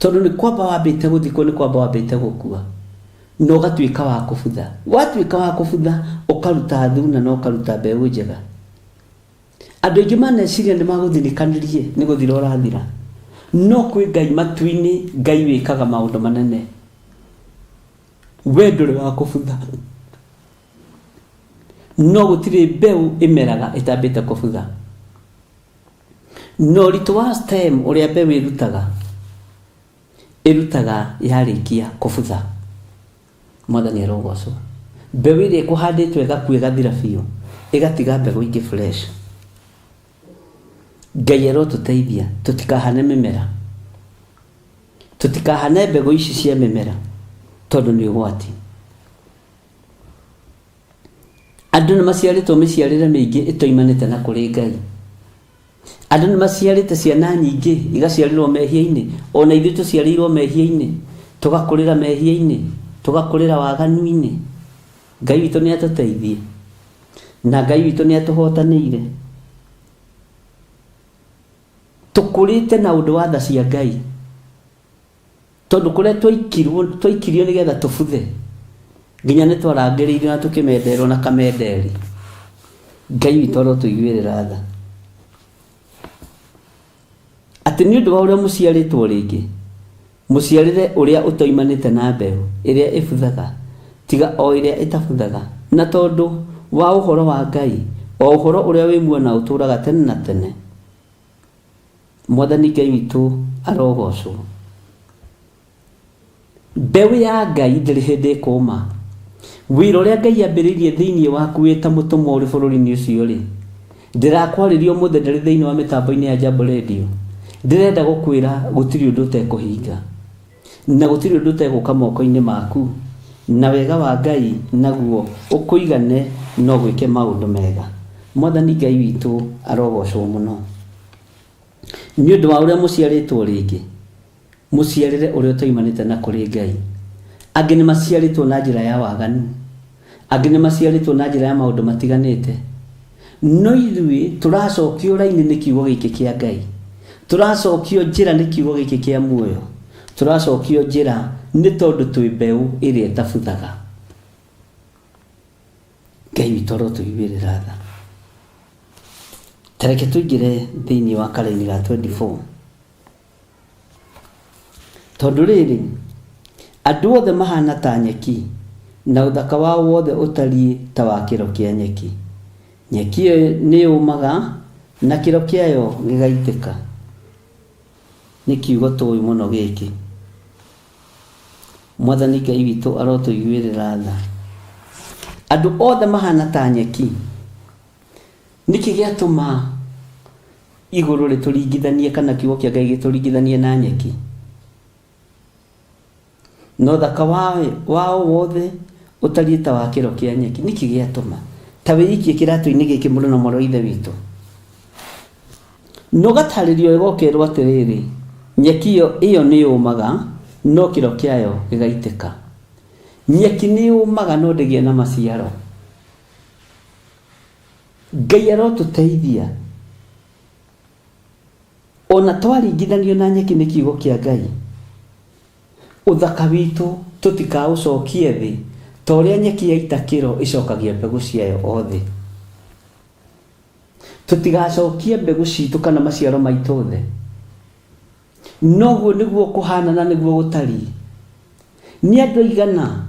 Tondũ nĩ kwamba wambĩte gũthikwo, nĩ kwamba wambĩte gũkua. Na ũgatuĩka wa kũbutha. Watuĩka wa kũbutha, ũkaruta thuna na ũkaruta mbeũ njega. Andũ aingĩ maneciria nĩ magũthinĩkanirie nĩ gũthira ũrathira. No kwĩ Ngai matu-inĩ, Ngai wĩkaga maũndũ manene. We ndũrĩ wa kũbutha. No gũtirĩ mbeũ ĩmeraga ĩtambĩte kũbutha. Na ũritũ wa stem ũrĩa mbeũ ĩrutaga, ĩrutaga yarĩkia kũbutha. Mwathani arogocwo. Mbeũ ĩrĩa ĩkũhandĩtwo ĩgakua ĩgathira biũ, ĩgatiga mbegũ ingĩ fresh. Ngai arotũteithia tũtikahane mĩmera. Tũtikahane mbegũ ici cia mĩmera tondũ nĩ ũgwati. Andũ nĩ maciarĩtwo mĩciarĩre mĩingĩ ĩtoimanĩte na kũrĩ Ngai. Andũ nĩ maciarĩte ciana nyingĩ igaciarĩrwo mehia-inĩ. Ona ithuĩ tũciarĩirwo mehia-inĩ, tũgakũrĩra mehia-inĩ, tũgakũrĩra waganu-inĩ. Ngai witũ nĩ atũteithie na Ngai witũ nĩ atũhotanĩire. Tũkũrĩte na ũndũ wa tha cia Ngai. Tondũ kũrĩa twaikirwo, twaikirio nĩgetha tũbuthe, nginya nĩ twarangĩrĩirio na tũkĩmenderwo na kamenderi. Ngai witũ arotũiguĩrĩra tha. Atĩ nĩ ũndũ wa ũrĩa mũciarĩtwo rĩngĩ, mũciarĩre ũrĩa ũtoimanĩte na mbeũ ĩrĩa ĩbuthaga, tiga o ĩrĩa ĩtabuthaga, na tondũ wa ũhoro wa Ngai, o ũhoro ũrĩa wĩ muoyo na ũtũũraga tene na tene. Mwathani Ngai witũ arogocwo. Mbeũ ya Ngai ndĩrĩ hĩndĩ ĩkũma. Wĩra ũrĩa Ngai ambĩrĩirie thĩinĩ waku wĩ ta mũtũmwo ũrĩ bũrũri-inĩ ũcio rĩ, ndĩrakwarĩria ũmũthĩ ndĩrĩ thĩinĩ wa mĩtambo-inĩ ya Jambo Radio. Ndĩrenda gũkwĩra gũtirĩ ũndũ ũtekũhinga. Na gũtirĩ ũndũ ũtegũka moko-inĩ maku, na wega wa Ngai naguo ũkũigane no gwĩke maũndũ mega. Mwathani Ngai witũ arogocwo mũno. Nĩ ũndũ wa ũrĩa mũciarĩtwo rĩngĩ, mũciarĩre ũrĩa ũtoimanĩte na kũrĩ Ngai. Angĩ nĩ maciarĩtwo na njĩra ya waganu, angĩ nĩ maciarĩtwo na njĩra ya maũndũ matiganĩte. No ithuĩ tũracokio raini nĩ kiugo gĩkĩ kĩa Ngai. Tũracokio njĩra nĩ kiugo gĩkĩ kĩa muoyo. Tũracokio njĩra nĩ tondũ twĩ mbeũ ĩrĩa ĩtabuthaga. Ngai witũ arotũiguĩrĩra tha. Ta reke tũingĩre thĩinĩ wa karaini ga 24. Tondũ rĩrĩ, andũ othe mahana ta nyeki, na ũthaka wao wothe ũtariĩ ta wa kĩro kĩa nyeki. Nyeki ĩyo nĩyũmaga, na kĩro kĩayo gĩgaitĩka. Nĩ kiugo tũĩ mũno gĩkĩ. Mwathani Ngai witũ arotũiguĩrĩra tha. Andũ othe mahana ta nyeki. Nĩkĩ gĩatũma igũrũ rĩtũringithanie kana kiugo kĩa Ngai gĩtũringithanie na nyeki? Na ũthaka wao wothe ũtariĩ ta wa kĩro kĩa nyeki. Nĩkĩ gĩatũma? Ta wĩikie kĩratũ-inĩ gĩkĩ mũrũ na mwarĩ wa Ithe witũ. Na ũgatarĩrio wega ũkerwo atĩrĩrĩ, nyeki ĩyo nĩ yũmaga, no kĩro kĩayo gĩgaitĩka. Nyeki nĩ yũmaga no ndĩgĩe na maciaro. Ngai arotũteithia. Ona twaringithanio na nyeki nĩ kiugo kĩa Ngai, ũthaka witũ tũtikaũcokie thĩ ta ũrĩa nyeki yaita kĩro ĩcokagia mbegũ ciayo o thĩ. Tũtigacokie mbegũ citũ kana maciaro maitũ thĩ. Noguo nĩguo kũhana na nĩguo gũtariĩ. Nĩ andũ aigana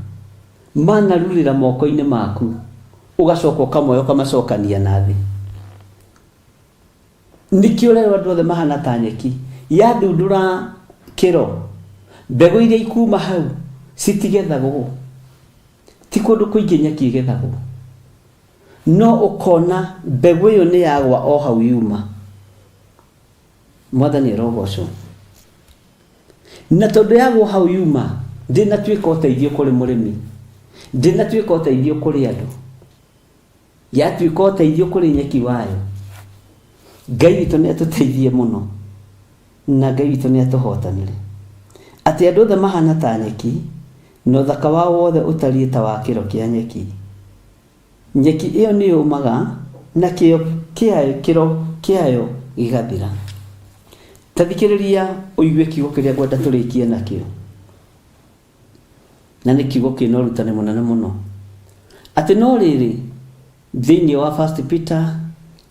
manarurĩra moko-inĩ maku, ũgacoka ũkamoya ũkamacokania na thĩ? Nĩkĩo ũrerwo andũ othe mahana ta nyeki. Yathundũra kĩro, mbegũ iria ikuma hau citigethagwo. Ti kũndũ kũingĩ nyeki ĩgethagwo. No ũkona mbegũ ĩyo nĩ yagwa o hau yuma. Mwathani arogocwo. Na tondũ yagwo hau yuma, ndĩnatuĩka ũteithio kũrĩ mũrĩmi, ndĩnatuĩka ũteithio kũrĩ andũ, yatuĩka ũteithio kũrĩ nyeki wayo. Ngai witũ nĩ atũteithie mũno, na Ngai witũ nĩ atũhotanĩre. Atĩ andũ othe mahana ta nyeki, na ũthaka wao wothe ũtariĩ ta wa kĩro kĩa nyeki. Nyeki ĩyo nĩ yũmaga, na kĩo kĩayo, kĩro kĩayo gĩgathira. Ta thikĩrĩria ũigue kiugo kĩrĩa ngwenda tũrĩkie nakĩo. Na nĩ kiugo kĩna ũrutani mũnene mũno. Atĩ no rĩrĩ, thĩinĩ wa First Peter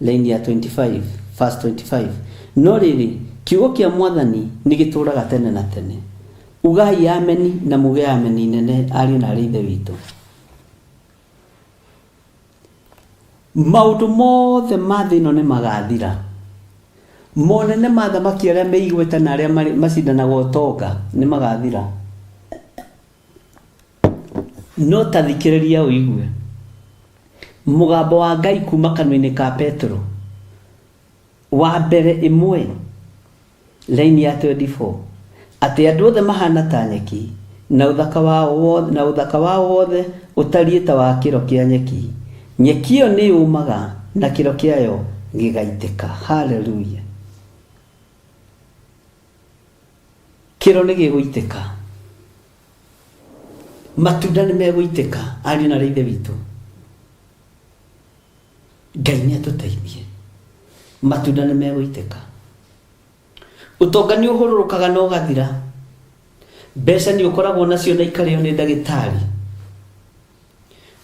line ya 25, verse 25, no rĩrĩ, kiugo kĩa Mwathani nĩ gĩtũũraga tene na tene. Ugai ameni na muge ameni nene ariũ na aarĩ a Ithe witũ. Maũndũ mothe ma thĩ ĩno nĩ magathira. Monene ma athamaki arĩa me igweta na arĩa macindanaga ũtonga nĩ magathira. No ta thikĩrĩria ũigue mũgambo wa Ngai kuma kanua-inĩ ka Petero wa mbere ĩmwe Line ya 24, Atĩ andũ othe mahaana ta nyeki, na ũthaka wao wothe, na ũthaka wao wothe ũtariĩ ta wa kĩro kĩa nyeki. Nyeki ĩyo nĩ yũmaga, na kĩro kĩayo gĩgaitĩka. Haleluya! Kĩro nĩ gĩgũitĩka. Matunda nĩ megũitĩka, ariũ na aarĩ a Ithe witũ. Ngai nĩ atũteithie. Matunda nĩ megũitĩka. Ũtonga nĩ ũhũrũrũkaga na ũgathira. Mbeca nĩ ũkoragwo nacio na ikarĩo nĩ ndagĩtarĩ.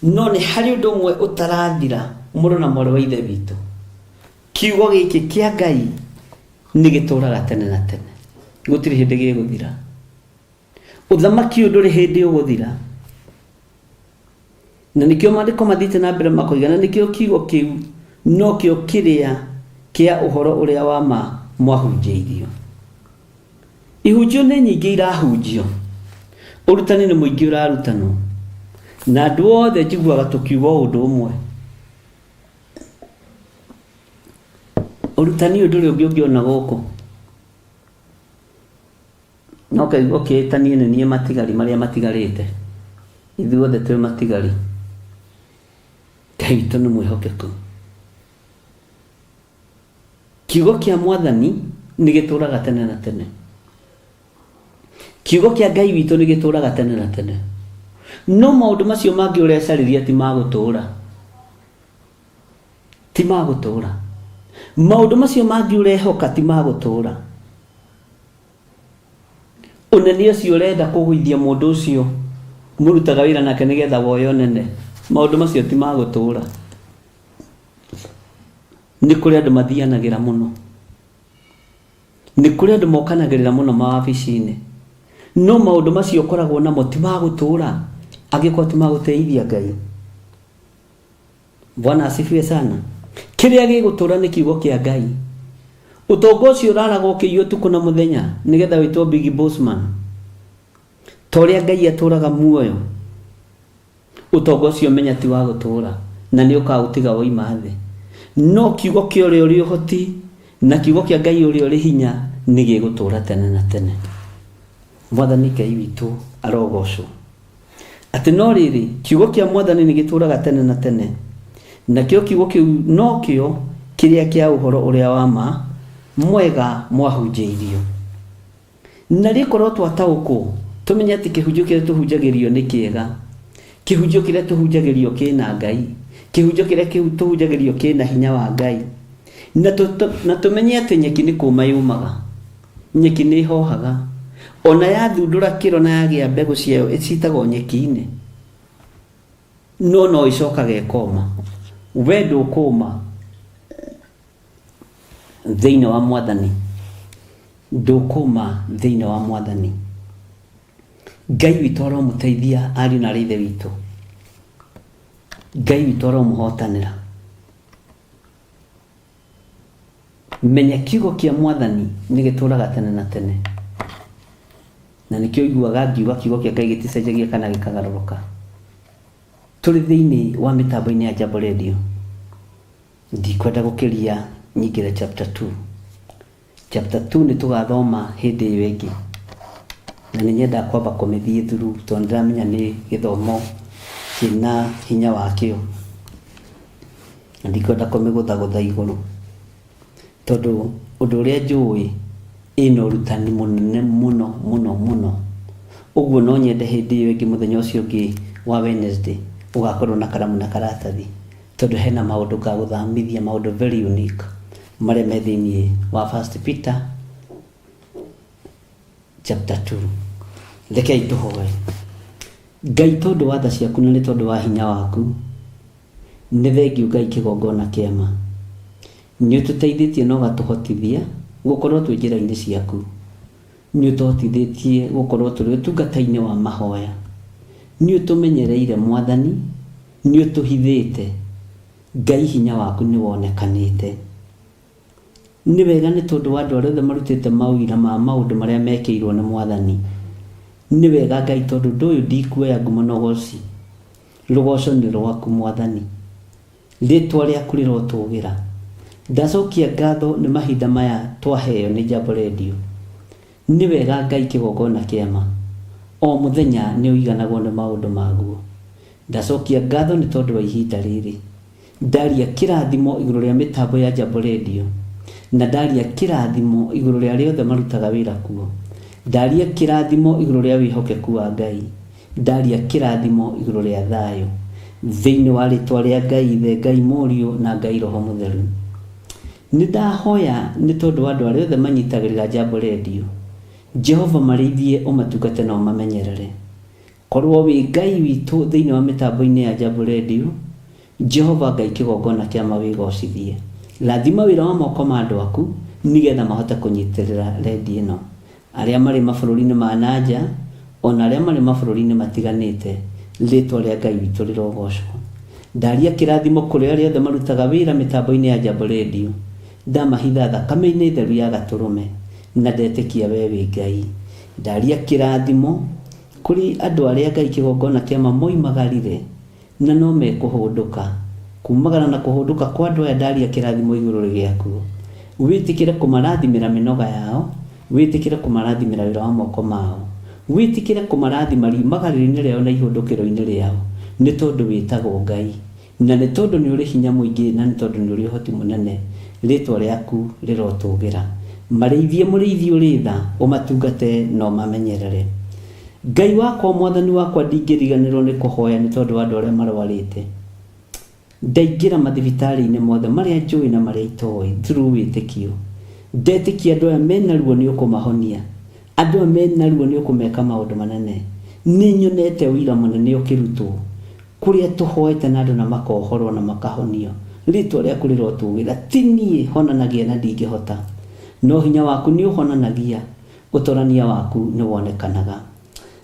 No nĩ harĩ ũndũ ũmwe ũtarathira mũrũ na mwarĩ wa Ithe witũ. Kiugo gĩkĩ kĩa Ngai nĩ gĩtũraga tene na tene. Gũtirĩ hĩndĩ gĩgũthira. Ũthamaki ũyũ ndũrĩ hĩndĩ ũgũthira. Na nĩkĩo maandĩko mathiĩte na mbere makoiga, na nĩkĩo kiugo kĩu nokĩo kĩrĩa kĩa ũhoro ũrĩa wa ma mwahunjĩirio. Ihunjio nĩ nyingĩ irahunjio, ũrutani nĩ mũingĩ ũrarutanwo, na andũ othe njiguaga tũkiuga o ũndũ ũmwe. Ũrutani ũyũ ndũrĩ ũngĩ ũngĩona gũkũ. No kaigua ũkĩĩtanie nĩ niĩ matigari marĩa matigarĩte. Ithuothe twĩ matigari. Ngai witũ nĩ mwĩhokeku. Kiugo kĩa Mwathani nĩ gĩtũraga tene na tene. Kiugo kĩa Ngai witũ nĩ gĩtũraga tene na tene. No maũndũ macio mangĩ ũrecarĩria ti ma gũtũũra. Ti ma gũtũũra. Maũndũ macio mangĩ ũrehoka ti ma gũtũũra. Ũnene ũcio ũrenda kũgũithia mũndũ ũcio mũrutaga wĩra nake nĩgetha woe ũnene, maũndũ macio ti ma gũtũũra. Nĩ kũrĩ andũ mathianagĩra mũno. Nĩ kũrĩ andũ mokanagĩrĩra mũno mawabici-inĩ. No maũndũ macio ũkoragwo namo ti ma gũtũũra angĩkorwo ti ma gũtĩithia Ngai. Bwana asifiwe sana. Kĩrĩa gĩgũtũũra nĩ kiugo kĩa Ngai. Ũtonga ũcio ũraraga ũkĩiywo ũtukũ na mũthenya nĩgetha wĩtwo big bossman. Ta ũrĩa Ngai atũũraga muoyo. Ũtonga ũcio menya ti wa gũtũũra, na nĩ ũkaũtiga woima thĩ. No kiugo kĩa ũrĩa ũrĩ ũhoti na kiugo kĩa Ngai ũrĩa ũrĩ hinya nĩ gĩgũtũũra tene na tene. Mwathani Ngai witũ arogocwo. Atĩ no rĩrĩ, kiugo kĩa Mwathani nĩ gĩtũũraga tene na tene, nakĩo kiugo kĩu nokĩo kĩrĩa kĩa ũhoro ũrĩa wa ma mwega mwahunjĩirio. Na rĩkorwo twataũkwo, tũmenye atĩ kĩhunjio kĩrĩa tũhunjagĩrio nĩ kĩega, kĩhunjio kĩrĩa tũhunjagĩrio kĩna Ngai, kĩhunjio kĩrĩa tũhunjagĩrio kĩna hinya wa Ngai. Na, na tũmenye atĩ nyeki nĩ kũma yũmaga, nyeki nĩ ĩhohaga. Ona yathundũra kĩro na yagĩa mbegũ ciayo citagwo nyeki-inĩ, no no ĩcokaga ĩkoma. We ndũkũma. Thĩinĩ wa Mwathani, ndũkũma thĩinĩ wa Mwathani. Ngai witũ aromũteithia ariũ na aarĩ a Ithe witũ. Ngai witũ aromũhotanĩra. Menya kiugo kĩa Mwathani nĩ gĩtũraga tene na tene. Na nĩkĩo ũiguaga ngiuga kiugo kĩa Ngai gĩticenjagia kana gĩkagarũrũka. Tũrĩ thĩinĩ wa mĩtambo-inĩ ya Jambo Radio. Ndikwenda gũkĩria nyingĩre chapter 2. Chapter 2 nĩ tũgathoma hĩndĩ ĩyo ĩngĩ. Na nĩ nyendaga kwamba kũmĩthiĩ through tondũ nĩ ndĩramenya nĩ gĩthomo kĩna hinya wakĩo. Na ndikwenda kũmĩgũthagũtha igũrũ tondũ ũndũ ũrĩa njũĩ ĩna ũrutani mũnene mũno mũno mũno. Ũguo no nyende hĩndĩ ĩyo ĩngĩ mũthenya ũcio ũngĩ wa Wednesday ũgakorwo na karamu na karatathi. Tondũ hena maũndũ ngagũthamithia maũndũ very unique marĩa me thĩinĩ wa First Peter chapter 2. Rekei tũhoe. Ngai tondũ wa tha ciaku na nĩ tondũ wa hinya waku, nĩ thengiũ Ngai kĩgongona kĩa ma. Nĩ ũtũteithĩtie na ũgatũhotithia gũkorwo twĩ njĩra-inĩ ciaku. Nĩ ũtũhotithĩtie gũkorwo tũrĩ ũtungata-inĩ wa mahoya. Nĩ ũtũmenyereire Mwathani Nĩ ũtũhithĩte, Ngai hinya waku nĩ wonekanĩte. Nĩ wega nĩ tondũ wa andũ arĩa othe marutĩte maũira ma maũndũ marĩa mekĩirwo nĩ Mwathani. Nĩ wega Ngai tondũ ũndũ ũyũ ndikuoya ngumo na ũgoci. Rũgoco nĩ rwaku Mwathani. Rĩtwa rĩaku rĩrotũgĩra. Ndacokia ngatho nĩ mahinda maya twaheo nĩ Jambo Radio. Nĩ wega Ngai kĩgongona kĩa ma. O mũthenya nĩ ũiganagwo nĩ maũndũ maguo. Ndacokia ngatho nĩ tondũ wa ihinda rĩrĩ. Ndaria kĩrathimo igũrũ rĩa mĩtambo ya Jambo Radio. Na ndaria kĩrathimo igũrũ rĩa arĩa othe marutaga wĩra kuo. Ndaria kĩrathimo igũrũ rĩa wĩhokeku wa Ngai. Ndaria kĩrathimo igũrũ rĩa thayũ. Thĩinĩ wa rĩtwa rĩa Ngai Ithe, Ngai Mũriũ na Ngai Roho Mũtheru. Nĩ ndahoya nĩ tondũ wa andũ arĩa othe manyitagĩrĩra Jambo Radio. Jehova marĩithie ũmatungate na ũmamenyerere. Korwo wĩ Ngai witũ thĩinĩ wa mĩtambo-inĩ ya Jambo Radio, Jehova Ngai kĩgongona kĩa ma wĩgocithie. Rathima wĩra wa moko ma andũ aku nĩgetha mahote kũnyitĩrĩra redio ĩno. Arĩa marĩ mabũrũri-inĩ ma na nja, o na arĩa marĩ mabũrũri-inĩ matiganĩte, rĩĩtwa rĩa Ngai witũ rĩrogoocwo. Ndaria kĩrathimo kũrĩ arĩa othe marutaga wĩra mĩtambo-inĩ ya Jambo Radio. Ndamahitha thakame-inĩ theru ya Gatũrũme, na ndetĩkia wee wĩ Ngai. Ndaria kĩrathimo kũrĩ andũ arĩa Ngai kĩgongona kĩa ma moimagarire. Na no mekũhũndũka. Kuumagara na kũhũndũka kwa andũ aya ndaria kĩrathimo igũrũ gĩakuo. Wĩtĩkĩre kũmarathimĩra mĩnoga yao, wĩtĩkĩre kũmarathimĩra wĩra wa moko mao. Wĩtĩkĩre kũmarathima riumagarĩro-inĩ rĩao na ihũndũkĩro-inĩ rĩao, nĩ tondũ wĩtagwo Ngai, na nĩ tondũ nĩ ũrĩ hinya mũingĩ na nĩ tondũ nĩ ũrĩ ũhoti mũnene, rĩĩtwa rĩaku rĩrotũũgĩra. Marĩithie mũrĩithi ũrĩ tha, ũmatungate na ũmamenyerere. Ngai wakwa, Mwathani wakwa ndingĩriganĩrwo nĩ kũhoya nĩ tondũ wa andũ arĩa marwarĩte. Ndaingĩra mathibitarĩ-inĩ mothe marĩa njũĩ na marĩa itoĩ through wĩtĩkio. Ndetĩkia andũ aya mena ruo nĩ ũkũmahonia. Andũ aya mena ruo nĩ ũkũmeka maũndũ manene. Nĩ nyonete ũira mũnene ũkĩrutwo kũrĩa tũhoete na andũ na makohorwo na makahonio. Rĩtwa rĩaku rĩrotũgĩra. Ti niĩ honanagia na ndingĩhota, no hinya waku nĩ ũhonanagia, ũtorania waku nĩ wonekanaga.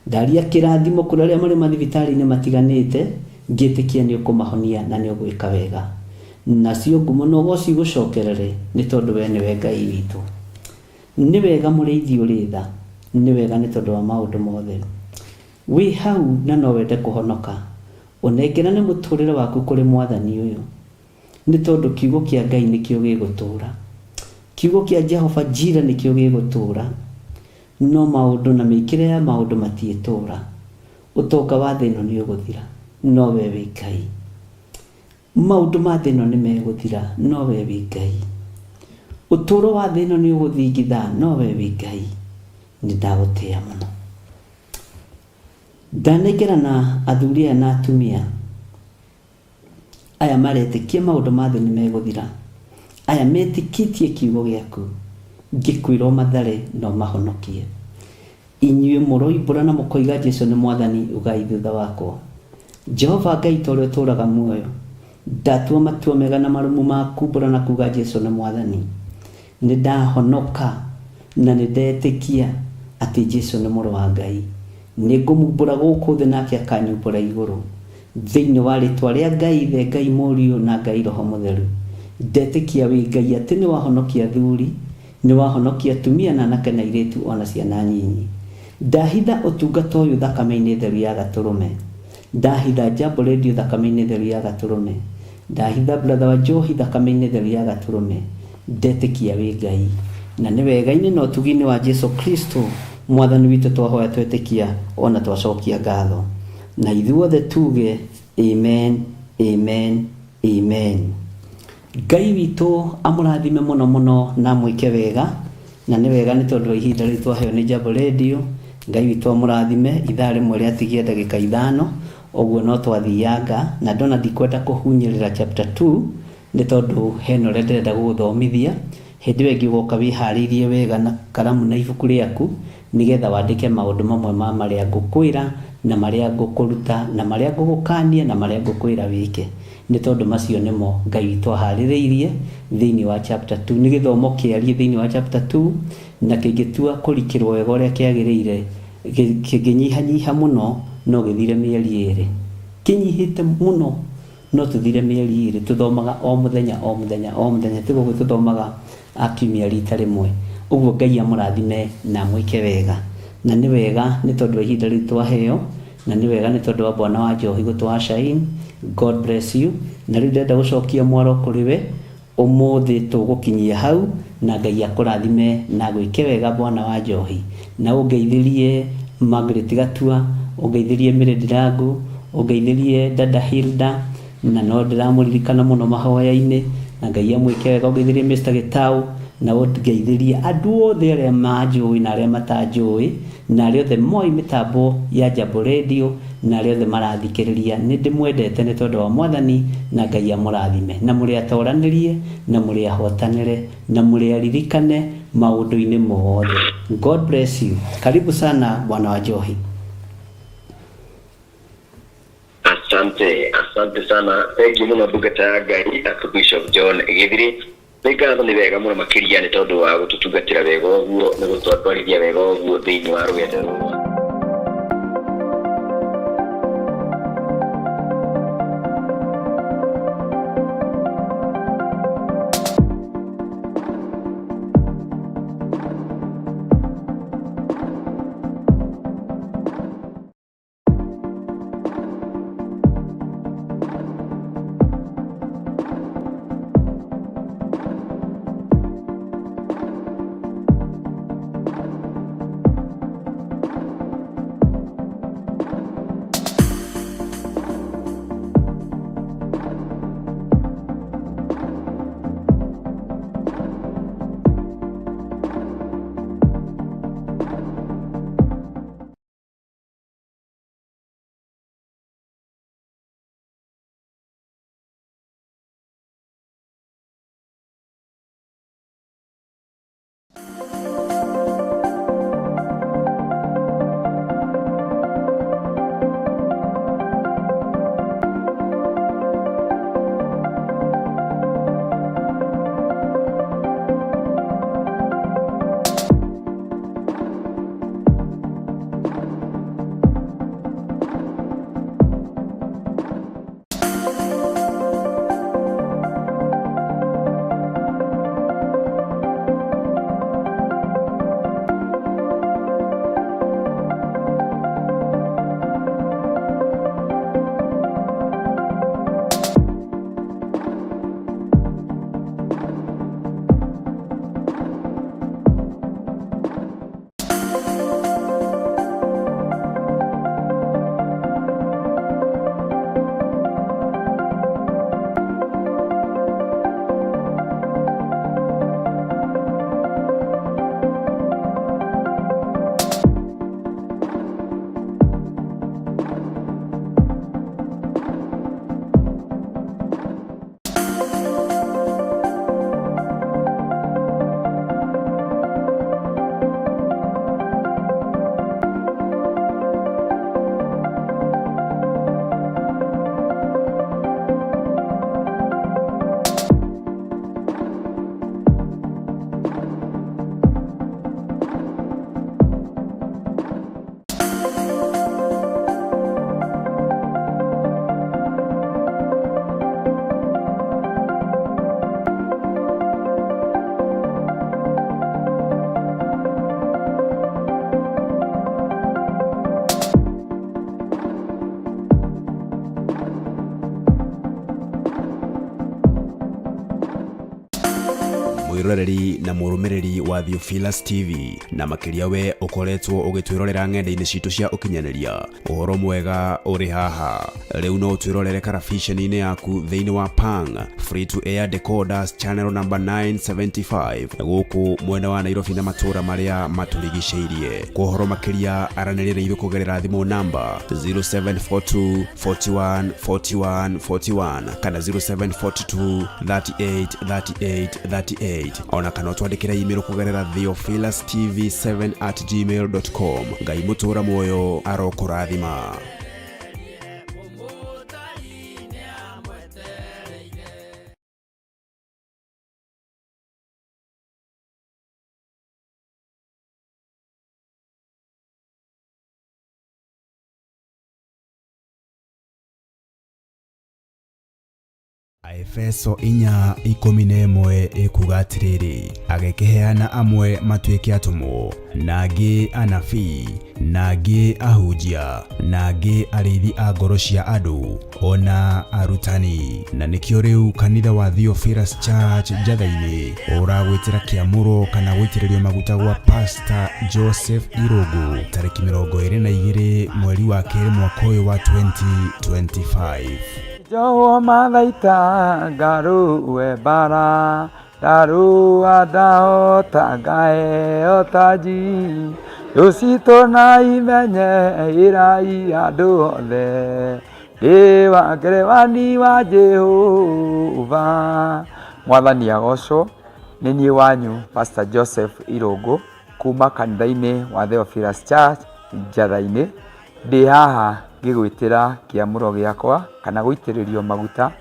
Ndaria kĩrathimo kũrĩ arĩa marĩ mathibitarĩ-inĩ matiganĩte, ngĩtĩkia nĩ ũkũmahonia na nĩ ũgwĩka wega. Nacio ngumo na ũgoci igũcokerere, nĩ tondũ we nĩwe Ngai witũ. Nĩ wega mũrĩithi ũrĩ tha, nĩ wega nĩ tondũ wa maũndũ mothe. Wĩ hau na no wende kũhonoka, ũnengerane mũtũrĩre waku kũrĩ mwathani ũyũ, nĩ tondũ kiugo kĩa Ngai nĩkĩo gĩgũtũũra. Kiugo kĩa Jehova Jira nĩkĩo gĩgũtũũra, no maũndũ na mĩkĩre ya maũndũ matiĩtũũra. Ũtonga wa thĩ ĩno nĩ ũgũthira, no we wĩ Ngai. Maũndũ ma thĩ ĩno nĩ megũthira, no we wĩ Ngai. Ũtũũro wa thĩ ĩno nĩ ũgũthingitha, no we wĩ Ngai. Nĩ ndagũtĩĩa mũno. Ndanengerana athuri aya na atumia aya maretĩkia maũndũ ma thĩ nĩ megũthira, aya metĩkĩtie kiugo gĩaku, ngĩkwĩra ũmathare na ũmahonokie. Inyuĩ mũroimbũra na mũkoiga Jesu nĩ mwathani, ugai thutha wakwa. Jehova Ngai ta ũrĩa ũtũũraga muoyo, ndatua matua mega na marũmu ma kumbũra na kuga Jesu nĩ mwathani. Nĩ ndahonoka na nĩ ndetĩkia atĩ Jesu nĩ mũrũ wa Ngai. Nĩ ngũmumbũra gũkũ thĩ nake akanyumbũra igũrũ. Thĩinĩ wa rĩtwa rĩa Ngai Ithe, Ngai Mũriũ na Ngai Roho Mũtheru. Ndetĩkia wĩ Ngai atĩ nĩ wahonokia athuri, nĩ wahonokia atumia na anake na airĩtu ona ciana nyinyi. Ndahitha ũtungata ũyũ thakame-inĩ theru ya Gatũrũme. Ndahitha Jambo Radio thakame-inĩ theru ya Gatũrũme. Ndahitha brother wa Njohi thakame-inĩ theru ya Gatũrũme. Ndetĩkia wĩ Ngai. Na nĩ wega-inĩ na ũtugi-inĩ wa Jesu Kristo mwathani witũ twahoya twetĩkia ona twacokia ngatho. Na ithuothe tuge amen, amen, amen. Ngai witũ amũrathime mũno mũno na amwĩke wega. Na nĩ wega nĩ tondũ wa ihinda rĩu twaheo nĩ Jambo Radio. Ngai witũ amũrathime. Ithaa rĩmwe rĩatigia ndagĩka 5, ũguo no twathianga. Na ndona ndikwenda kũhunyĩrĩra chapter 2 nĩ tondũ hena ũrĩa ndĩrenda gũgũthomithia. Hĩndĩ ĩyo ĩngĩ ũgoka wĩharĩirie wega na karamu na ibuku rĩaku, nĩgetha wandĩke maũndũ mamwe ma marĩa ngũkwĩra na marĩa ngũkũruta na marĩa ngũgũkania na marĩa ngũkwĩra wĩke, nĩ tondũ macio nĩmo Ngai witũ aharĩrĩirie thĩinĩ wa chapter 2. Nĩ gĩthomo kĩariĩ thĩinĩ wa chapter 2, na kĩngĩtua kũrikĩrwo wega ũrĩa kĩagĩrĩire, kĩngĩnyihanyiha mũno no gĩthire mĩeri 2. Kĩnyihĩte mũno no tũthire mĩeri 2. Tũthomaga o mũthenya o mũthenya o mũthenya, ti gũkũ tũthomaga kiumia rita rĩmwe. Ũguo Ngai amũrathime na amwĩke wega. Na nĩ wega nĩ tondũ wa ihinda rĩu twaheo, na nĩ wega nĩ tondũ wa bwana wa Njohi gũtũha shine. God bless you. Na rĩu ndĩrenda gũcokia mwaro kũrĩ we. Ũmũthĩ tũgũkinyia hau, na Ngai akũrathime na agwĩke wega bwana wa Njohi. Na ũngeithĩrie Margaret Gatua, ũngeithĩrie Mary Ndirangu, ũngeithĩrie Dada Hilda, na no ndĩramũririkana mũno mahoya-inĩ, na Ngai amwĩke wega. Ũngeithĩrie Mr. Gĩtau, na ũngeithĩrie andũ othe arĩa manjũĩ na arĩa matanjũĩ, na arĩa othe moĩ mĩtambo ya Jambo Radio, na arĩa othe marathikĩrĩria. Nĩ ndĩmwendete nĩ tondũ wa mwathani, na Ngai amũrathime. Na mũrĩ atoranĩrie, na mũrĩ ahotanĩre, na mũrĩ aririkane maũndũ-inĩ mothe. God bless you. Karibu sana bwana wa Njohi. Asante, asante sana. Thank you mũno ndungata ya Ngai Archbishop John Githiri. Nĩ ngatho nĩ wega mũno makĩria nĩ tondũ wa gũtũtungatĩra wega ũguo, nĩ gũtwatwarithia wega ũguo thĩinĩ wa rũgendo rũrũ. Mwĩroreri na mũrũmĩrĩri wa Theophilus TV na makĩria we ũkoretwo ũgĩtwĩrorera ng'enda-inĩ citũ cia ũkinyanĩria ũhoro mwega ũrĩ haha rĩu no ũtwĩrorere karabiceni-inĩ yaku thĩinĩ wa Pang free to air decoders channel number 975 gũkũ mwena wa Nairobi na matũũra marĩa matũrigicĩirie kwa ũhoro makĩria aranĩria na ithuĩ kũgerera thimũ namba 0742 41 41 41 kana 0742 38 38 38 ona kana ũtwandĩkĩre email kũgerera theophilustv7 at gmail.com ngai mũtũra muoyo arokũrathima. Aefeso 4:11 ĩkuga atĩrĩrĩ, agĩkĩheana amwe matuĩke atũmwo, na angĩ anabii, na angĩ ahunjia, na angĩ arĩithi a ngoro cia andũ, ona arutani. Na nĩkĩo rĩu kanitha wa Theophilus Church Njatha-inĩ ũragwĩtĩra kĩamũro kana gũitĩrĩrio maguta gwa Pastor Joseph Irũngũ tarĩki 22 mweri wa kerĩ mwaka ũyũ wa 2025. Njohwo mathaita ngarũe mbara ndarũa ndahota ngaheo taji rũcitũ na imenye ĩrai andũ othe ndĩ wa ngerewani wa Jehova. Mwathani agocwo. Nĩ niĩ wanyu Pastor Joseph Irũngũ kuma kanitha-inĩ wa Theophilus Church Njatha-inĩ. Ndĩ haha ngĩgwĩtĩra kĩamũro gĩakwa kana gũitĩrĩrio maguta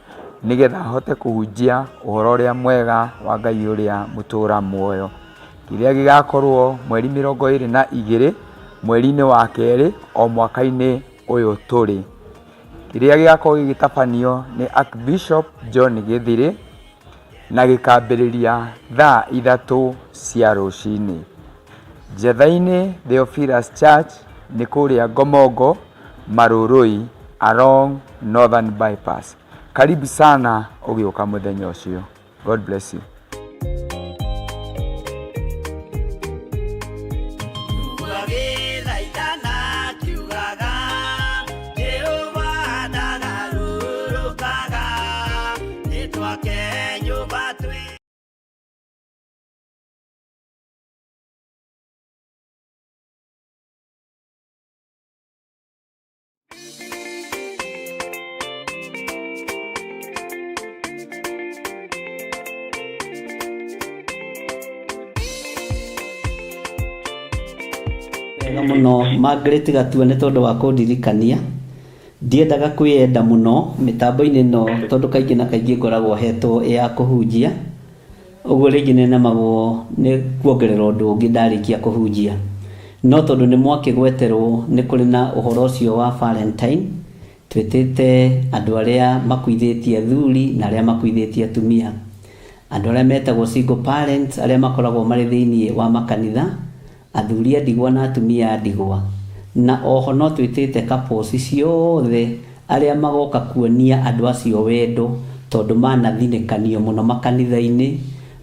nĩgetha hote kũhunjia ũhoro ũrĩa mwega wa Ngai ũrĩa mũtũra muoyo. Kĩrĩa gĩgakorwo mweri 22 mweri-inĩ wa kerĩ o mwaka-inĩ ũyũ tũrĩ. Kĩrĩa gĩgakorwo gĩgĩtabanio nĩ Archbishop John Gĩthirĩ na gĩkambĩrĩria thaa 3 cia rũcinĩ. Njetha-inĩ Theophilus Church nĩ kũrĩa Ngomongo, Marurui, along Northern Bypass. Karibu sana ũgĩũka mũthenya ũcio. God bless you. Wega mũno Margaret Gatua nĩ tondũ wa kũndirikania. Ndiendaga kwĩyenda mũno mĩtambo-inĩ ĩno tondũ kaingĩ na kaingĩ ngoragwo hetwo ya kũhunjia. Ũguo rĩngĩ nĩ nemagwo nĩ kuongerera ũndũ ũngĩ ndarĩkia kũhunjia. No tondũ nĩ mwakĩgweterwo nĩ kũrĩ na ũhoro ũcio wa Valentine, twĩtĩte andũ arĩa makuithĩtie athuri na arĩa makuithĩtie atumia. Andũ arĩa metagwo single parents arĩa makoragwo marĩ thĩinĩ wa makanitha, athuri a ndigwa na atumia a ndigwa. Na oho no twĩtĩte couples ciothe arĩa magoka kuonia andũ acio wendo tondũ manathinĩkanio mũno makanitha-inĩ,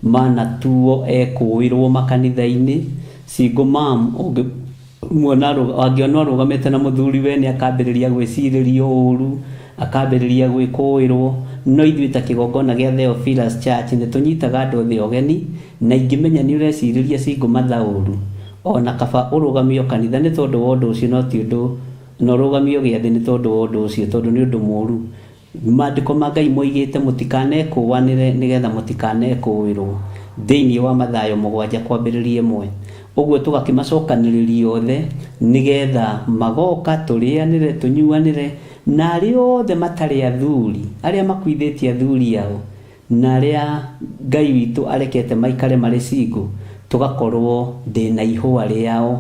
manatuo ekũĩrwo makanitha-inĩ. Single mom ũngĩmuona angĩonwo arũgamĩte na mũthuriwe nĩ akambĩrĩria gwĩcirĩrio ũru, akambĩrĩria gwĩkũĩrwo. No ithuĩ ta kĩgongona gĩa Theophilus Church nĩ tũnyitaga andũ othe ũgeni. Na ingĩmenya nĩ ũrecirĩria single mother ũru, o na kaba ũrũgamio kanitha nĩ tondũ wa ũndũ ũcio no ti ũndũ, na ũrũgamio gĩathĩ nĩ tondũ wa ũndũ ũcio, tondũ nĩ ũndũ mũru. Maandĩko ma Ngai moigĩte mũtikanekũũanĩre nĩ getha mũtikanekũũĩrwo, thĩinĩ wa Mathayo mũgwanja kwambĩrĩria ĩmwe. Ũguo tũgakĩmacokanĩrĩria othe nĩ getha magoka tũrĩanĩre tũnyuanĩre, na arĩa othe matarĩ athuri, arĩa makuithĩtie athuri ao, Na arĩa Ngai witũ arekete maikare marĩ single, tũgakorwo ndĩna ihũa rĩao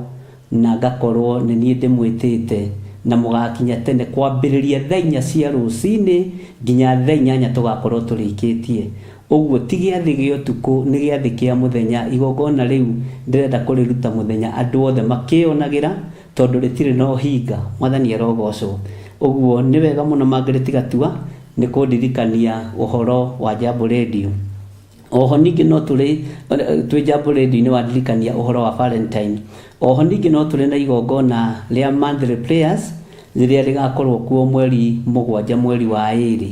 na ngakorwo nĩ niĩ ndĩmwĩtĩte, na mũgakinya tene kwambĩrĩria thaa inya cia rũcinĩ nginya thaa inyanya tũgakorwo tũrĩkĩtie. Ũguo ti gĩathĩ gĩa ũtukũ, nĩ gĩathĩ kĩa mũthenya. Igongona rĩu ndĩrenda kũrĩruta mũthenya andũ othe makĩyonagĩra tondũ rĩtirĩ na ũhinga. Mwathani arogocwo. Ũguo nĩ wega mũno Margaret Gatua nĩ kũndirikania ũhoro wa Jambo Radio. Oho ningĩ no tũrĩ twĩ Jambo Radio-inĩ wandirikania ũhoro wa Valentine. Oho ningĩ no tũrĩ na igongona rĩa monthly prayers rĩrĩa rĩgakorwo kuo mweri mũgwanja mweri wa ĩrĩ.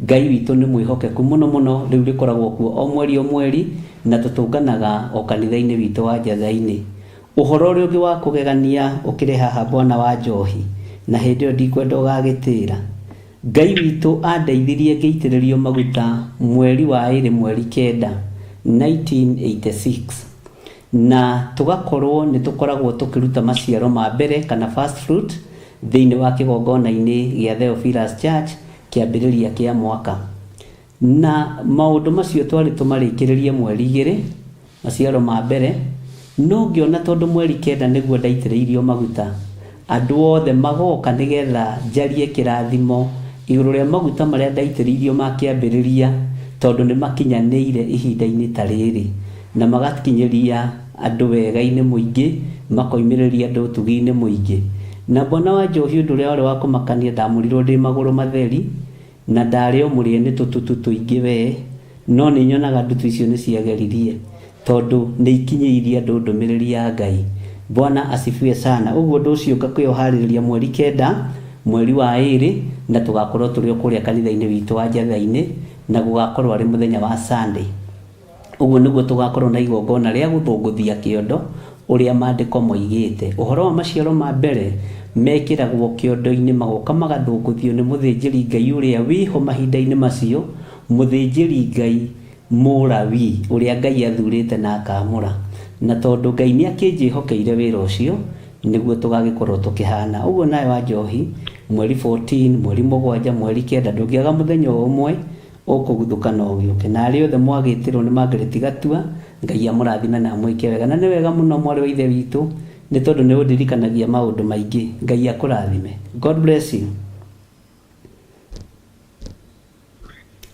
Ngai witũ nĩ mwĩhokeku mũno mũno, rĩu rĩkoragwo kuo o mweri o mweri na tũtũnganaga o kanitha-inĩ witũ wa Njatha-inĩ. Ũhoro ũrĩa ũngĩ wa kũgegania ũkĩrĩ haha bwana wa njohi, na hĩndĩ ĩyo ndikwenda ũgagĩtĩra. Ngai witũ andeithirie ngĩitĩrĩrio maguta mweri wa ĩrĩ mweri kenda 1986 na tũgakorwo nĩ tũkoragwo tũkĩruta maciaro ma mbere kana first fruit thĩinĩ wa kĩgongona-inĩ gĩa Theophilus Church kĩambĩrĩria kĩa mwaka. Na maũndũ macio twarĩ tũmarĩkĩrĩrie mweri igĩrĩ, maciaro ma mbere, no ngĩona tondũ mweri kenda nĩguo ndaitĩrĩirio maguta, andũ othe magoka nĩgetha njarie kĩrathimo igũrũ rĩa maguta marĩa ndaitĩrĩirio ma kĩambĩrĩria, tondũ nĩ makinyanĩire ihinda-inĩ ta rĩrĩ, na magakinyĩria andũ wega-inĩ mũingĩ, makoimĩrĩria andũ ũtugi-inĩ mũingĩ. Na Bwana wa Njohi ũndũ ũrĩa warĩ wa kũmakania ndamũrirwo ndĩ magũrũ matheri, Na ndarĩ o mũrĩe nĩ tũtutu tũingĩ wee, no nĩ nyonaga ndutu icio nĩ ciageririe, tondũ nĩ ikinyĩirie andũ ndũmĩrĩri ya Ngai. Bwana asifiwe sana. Ũguo ũndũ ũcio ngakĩũharĩrĩria mweri kenda, mweri wa ĩrĩ, na tũgakorwo tũrĩ o kũrĩa kanitha-inĩ witũ wa Njatha-inĩ, na gũgakorwo arĩ mũthenya wa Sunday. Ũguo nĩguo tũgaakorũo na igongona rĩa gũthũngũthia kĩondo, ũrĩa Maandĩko moigĩte. Ũhoro wa maciaro ma mbere mekĩragwo kĩondo-inĩ magoka magathũngũthio nĩ mũthĩnjĩri-Ngai ũrĩa wĩ ho mahinda-inĩ macio, mũthĩnjĩri-Ngai Mũlawii ũrĩa Ngai athurĩte na akaamũra. Na tondũ Ngai nĩakĩnjĩhokeire wĩra ũcio, nĩguo tũgagĩkorũo tũkĩhaana. Ũguo nawe Wanjohi, mweri 14, mweri mũgwanja, mweri kenda, ndũngĩaga mũthenya o ũmwe Ũkũguthũka na ũgĩũke. Na arĩa othe mwagĩtĩrwo nĩ Margaret Gatua, Ngai amũrathime na amwĩke wega. Na nĩ wega mũno mwarĩ wa ithe witũ, nĩ tondũ nĩ ũndirikanagia maũndũ maingĩ. Ngai akũrathime. God bless you.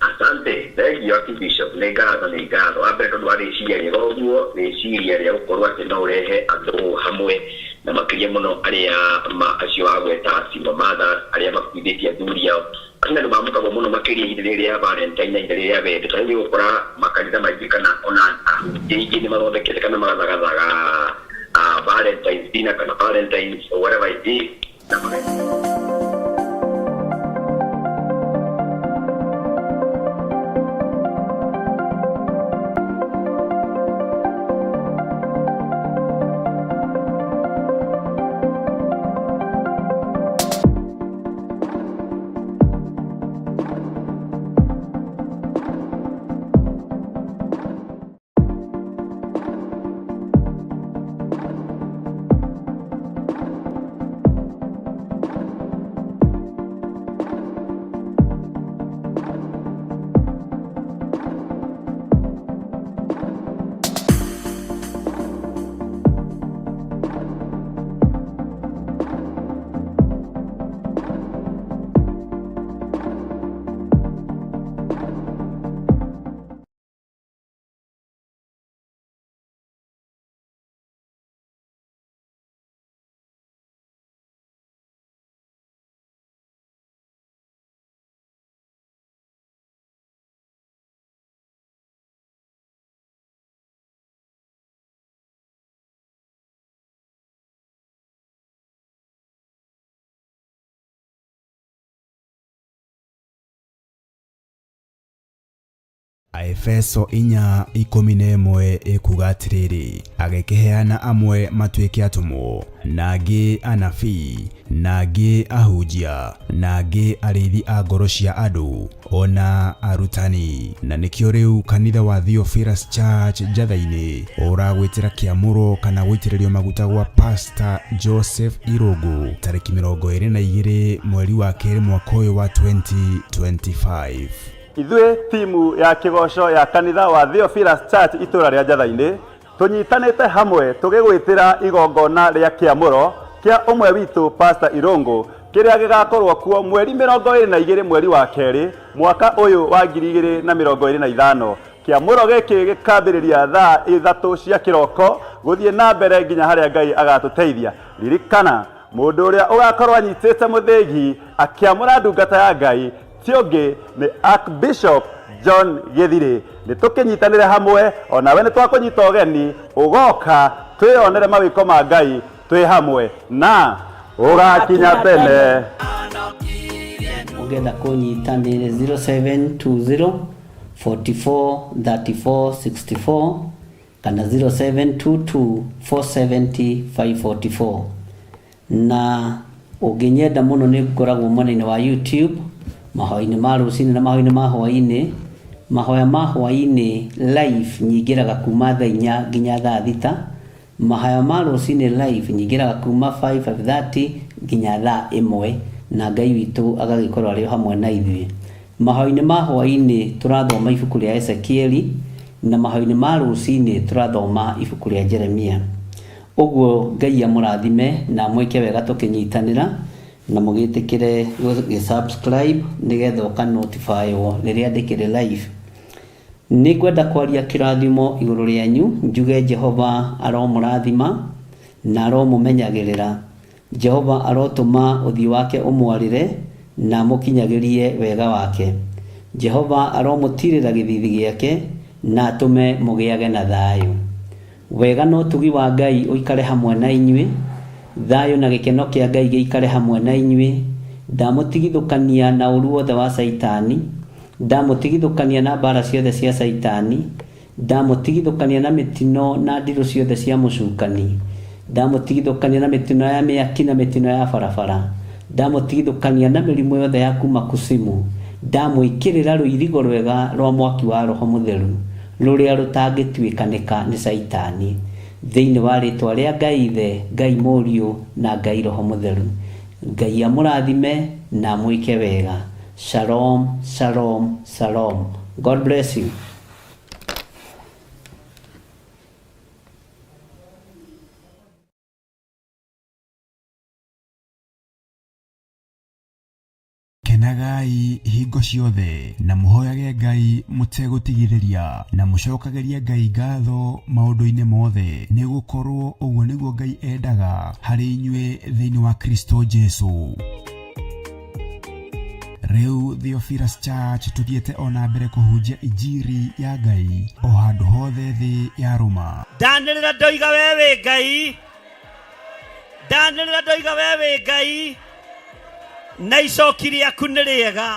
Asante, thengiũ Archbishop, nĩ ngatho nĩ ngatho. Wa mbere tondũ wa rĩciria rĩega ũguo, rĩciria rĩa gũkorwo atĩ no ũrehe andũ hamwe na makĩria mũno arĩa ma acio wagweta single mothers, arĩa makuithĩtie athuri ao. Atumia nĩ mamũkagwo mũno makĩria ihinda rĩrĩ rĩa Valentine na ihinda rĩrĩ rĩa wendo. Ta rĩu nĩ ũgũkora makanitha maingĩ kana ona ahunjia aingĩ nĩ mathondekete kana magathagathaga Valentine's dinner kana Valentine's whatever it is na Aefeso 4:11 ĩkuuga atĩrĩrĩ, Agĩkĩheana amwe matuĩke atũmwo, na angĩ anabii, na angĩ ahunjia, na angĩ arĩithi a ngoro cia andũ, o na arutani. Na nĩkĩo rĩu kanitha wa Theophilus Church Njatha-inĩ ũragwĩtĩra kĩamũro kana gũitĩrĩrio maguta gwa Pastor Joseph Irũngũ tarĩki 22 mweri wa kerĩ mwaka ũyũ wa 2025. Ithuĩ timu ya kĩgoco ya kanitha wa Theophilus Church itũra rĩa Njatha-inĩ tũnyitanĩte hamwe tũgĩgwĩtĩra igongona rĩa kĩamũro kĩa ũmwe witũ Pastor Irũngũ kĩrĩa gĩgakorwo kuo mweri 22 mweri wa kerĩ mwaka ũyũ wa 2025. Kĩamũro gĩkĩ gĩkambĩrĩria thaa ithatũ cia kĩroko gũthiĩ na mbere nginya harĩa Ngai agatũteithia. Ririkana, mũndũ ũrĩa ũgakorwo anyitĩte mũthĩgi akĩamũra ndungata ya Ngai ti ũngĩ nĩ Archbishop John Gĩthirĩ. Nĩ tũkĩnyitanĩre hamwe, onawe nĩ twakũnyita ũgeni, ũgoka twĩyonere mawĩko ma Ngai twĩ hamwe na ũgakinya tene. Ũngĩenda kũnyita nĩ 0720 44 34 64 kana 0722 470 544. Na ũngĩnyenda mũno nĩ ngoragwo mwena-inĩ wa YouTube mahoya-inĩ ma rũcinĩ na mahoya-inĩ ma hwaĩ-inĩ. Mahoya ma hwaĩ-inĩ live nyingĩraga kuma thaa 4 nginya thaa 6. Mahoya ma rũcinĩ live nyingĩraga kuma 5, 5:30 nginya thaa 1, na Ngai witũ agagĩkorwo arĩ o hamwe na ithuĩ. Mahoya-inĩ ma hwaĩ-inĩ tũrathoma ibuku rĩa Ezekieli, na mahoya-inĩ ma rũcinĩ tũrathoma ibuku rĩa Jeremia. Ũguo Ngai amũrathime na amwĩke wega tũkĩnyitanĩra, na mũgĩtĩkĩre gũgĩ subscribe nĩgetha ũka notify-wo rĩrĩa ndĩkĩrĩ live. Nĩngwenda kwaria kĩrathimo igũrũ rĩanyu, njuge Jehova aromũrathima na aromũmenyagĩrĩra. Jehova arotũma ũthiũ wake ũmwarĩre na amũkinyagĩrie wega wake. Jehova aromũtiirĩra gĩthiithi gĩake na atũme mũgĩage na thayũ. Wega na ũtugi wa Ngai ũikare hamwe na inyuĩ. Thayũ na gĩkeno kĩa Ngai gĩikare hamwe na inyuĩ. Ndamũtigithũkania na ũũru wothe wa Caitani. Ndamũtigithũkania na mbaara ciothe cia Caitani. Ndamũtigithũkania na mĩtino na ndirũ ciothe cia mũcukani. Ndamũtigithũkania na mĩtino ya mĩaki na mĩtino ya barabara. Ndamũtigithũkania na mĩrimũ yothe ya kuuma kusimu. Ndamwĩkĩrĩra rũirigo rwega rwa mwaki wa Roho Mũtheru, rũrĩa rũtangĩtuĩkanĩka nĩ Caitani. Thĩinĩ wa rĩtwa rĩa Ngai Ithe, Ngai Mũriũ, na Ngai Roho Mũtheru. Ngai amũrathime na amwĩke wega. Shalom, shalom, shalom. God bless you. Kenagai hingo ciothe na mũhoyage Ngai mũtegũtigithĩria, na mũcokagĩrie Ngai ngatho maũndũ-inĩ mothe, nĩ gũkorwo ũguo nĩguo Ngai endaga harĩ inyuĩ thĩinĩ wa Kristo Jesu. Rĩu Theophilus Church tũthiĩte o na mbere kũhunjia injiri ya Ngai o handũ hothe thĩ ya rũma. Ndanĩrĩra ndoiga we wĩ Ngai, ndanĩrĩra ndoiga we wĩ Ngai, na icoki rĩaku nĩ rĩega.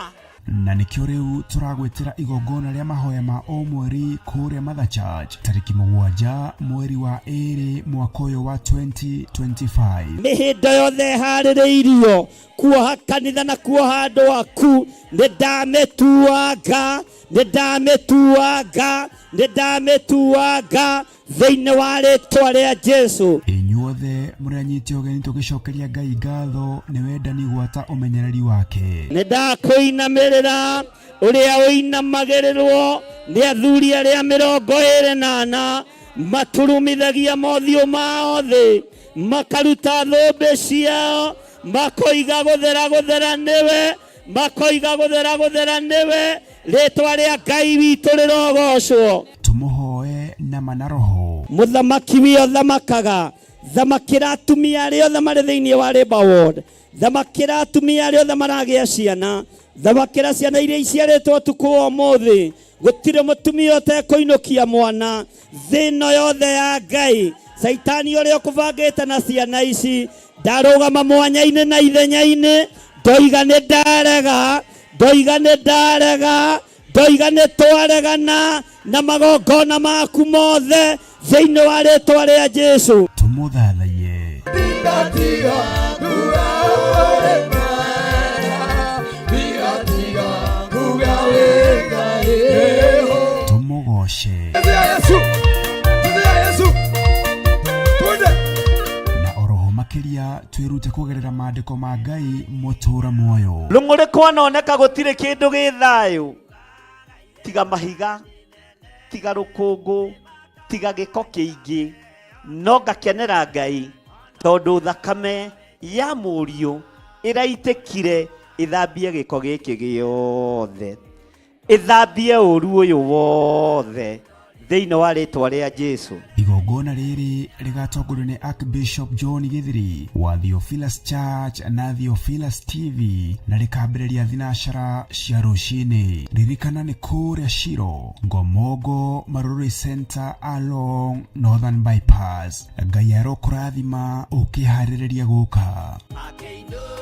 Na nĩkĩo rĩu tũragwĩtĩra igongona rĩa mahoya ma o mweri kũrĩa Mother Church tarĩki 7 mweri wa 2 mwaka ũyũ wa 2025. Mĩhĩndo yothe ĩharĩrĩirio kuoha kanitha na kuoha andũ aku, nĩ ndamĩtuanga, nĩ ndamĩtuanga, nĩ ndamĩtuanga thĩinĩ wa rĩtwa rĩa Jesu. Inyuothe mũrĩ anyiti ũgeni tũgĩcokeria Ngai ngatho nĩ wendani gwata ũmenyereri wake. Nĩ ndakũinamĩrĩra ũrĩa ũinamagĩrĩrwo nĩ athuri arĩa 24 maturumithagia mothiũ mao thĩ, makaruta thũmbĩ ciao, makoiga gũthera gũthera nĩwe, makoiga gũthera gũthera nĩwe, rĩtwa rĩa Ngai witũ rĩrogocwo. Tũmũhoe na ma na roho. Mũthamaki wĩ ũthamakaga, thamakĩra atumia arĩa othe marĩ thĩinĩ wa Labour Ward, thamakĩra atumia arĩa othe maragĩa ciana, thamakĩra ciana iria iciarĩtwo ũtukũ wa ũmũthĩ. Gũtirĩ mũtumia ũtekũinũkia mwana thĩ ĩno yothe ya Ngai. Caitani ũrĩa ũkũbangĩte na ciana ici, ndarũgama mwanya-inĩ na ithenya-inĩ, ndoiga nĩ ndarega, ndoiga nĩ ndarega, ndoiga nĩ twaregana na magongona maku mothe thĩinĩ wa rĩtwa rĩa Jesu. Tũmũthathaiye. Tũmũgoce. Na oroho makĩria twĩrute kũgerera maandĩko ma Ngai mũtũra muoyo. Rũng'ũrĩ kwanoneka gũtirĩ kĩndũ gĩ thayũ, tiga mahiga, tiga rũkũngũ, tiga gĩko kĩingĩ, no ngakenera Ngai tondũ thakame ya mũriũ ĩraitĩkire ĩthambie gĩko gĩkĩ gĩothe, ĩthambie ũru ũyũ wothe thĩinĩ wa rĩtwa rĩa Jesu. Igongona Igongona rĩrĩ rĩgatongorio nĩ Archbishop John Githiri wa Theophilus Church na Theophilus TV na rĩkambĩrĩria thinacara cia rũcinĩ. Ririkana nĩ kũrĩa Shiro, Ngomongo, Marurui Center along Northern Bypass. Ngai arokũrathima ũkĩharĩrĩria gũka. Akĩinũka.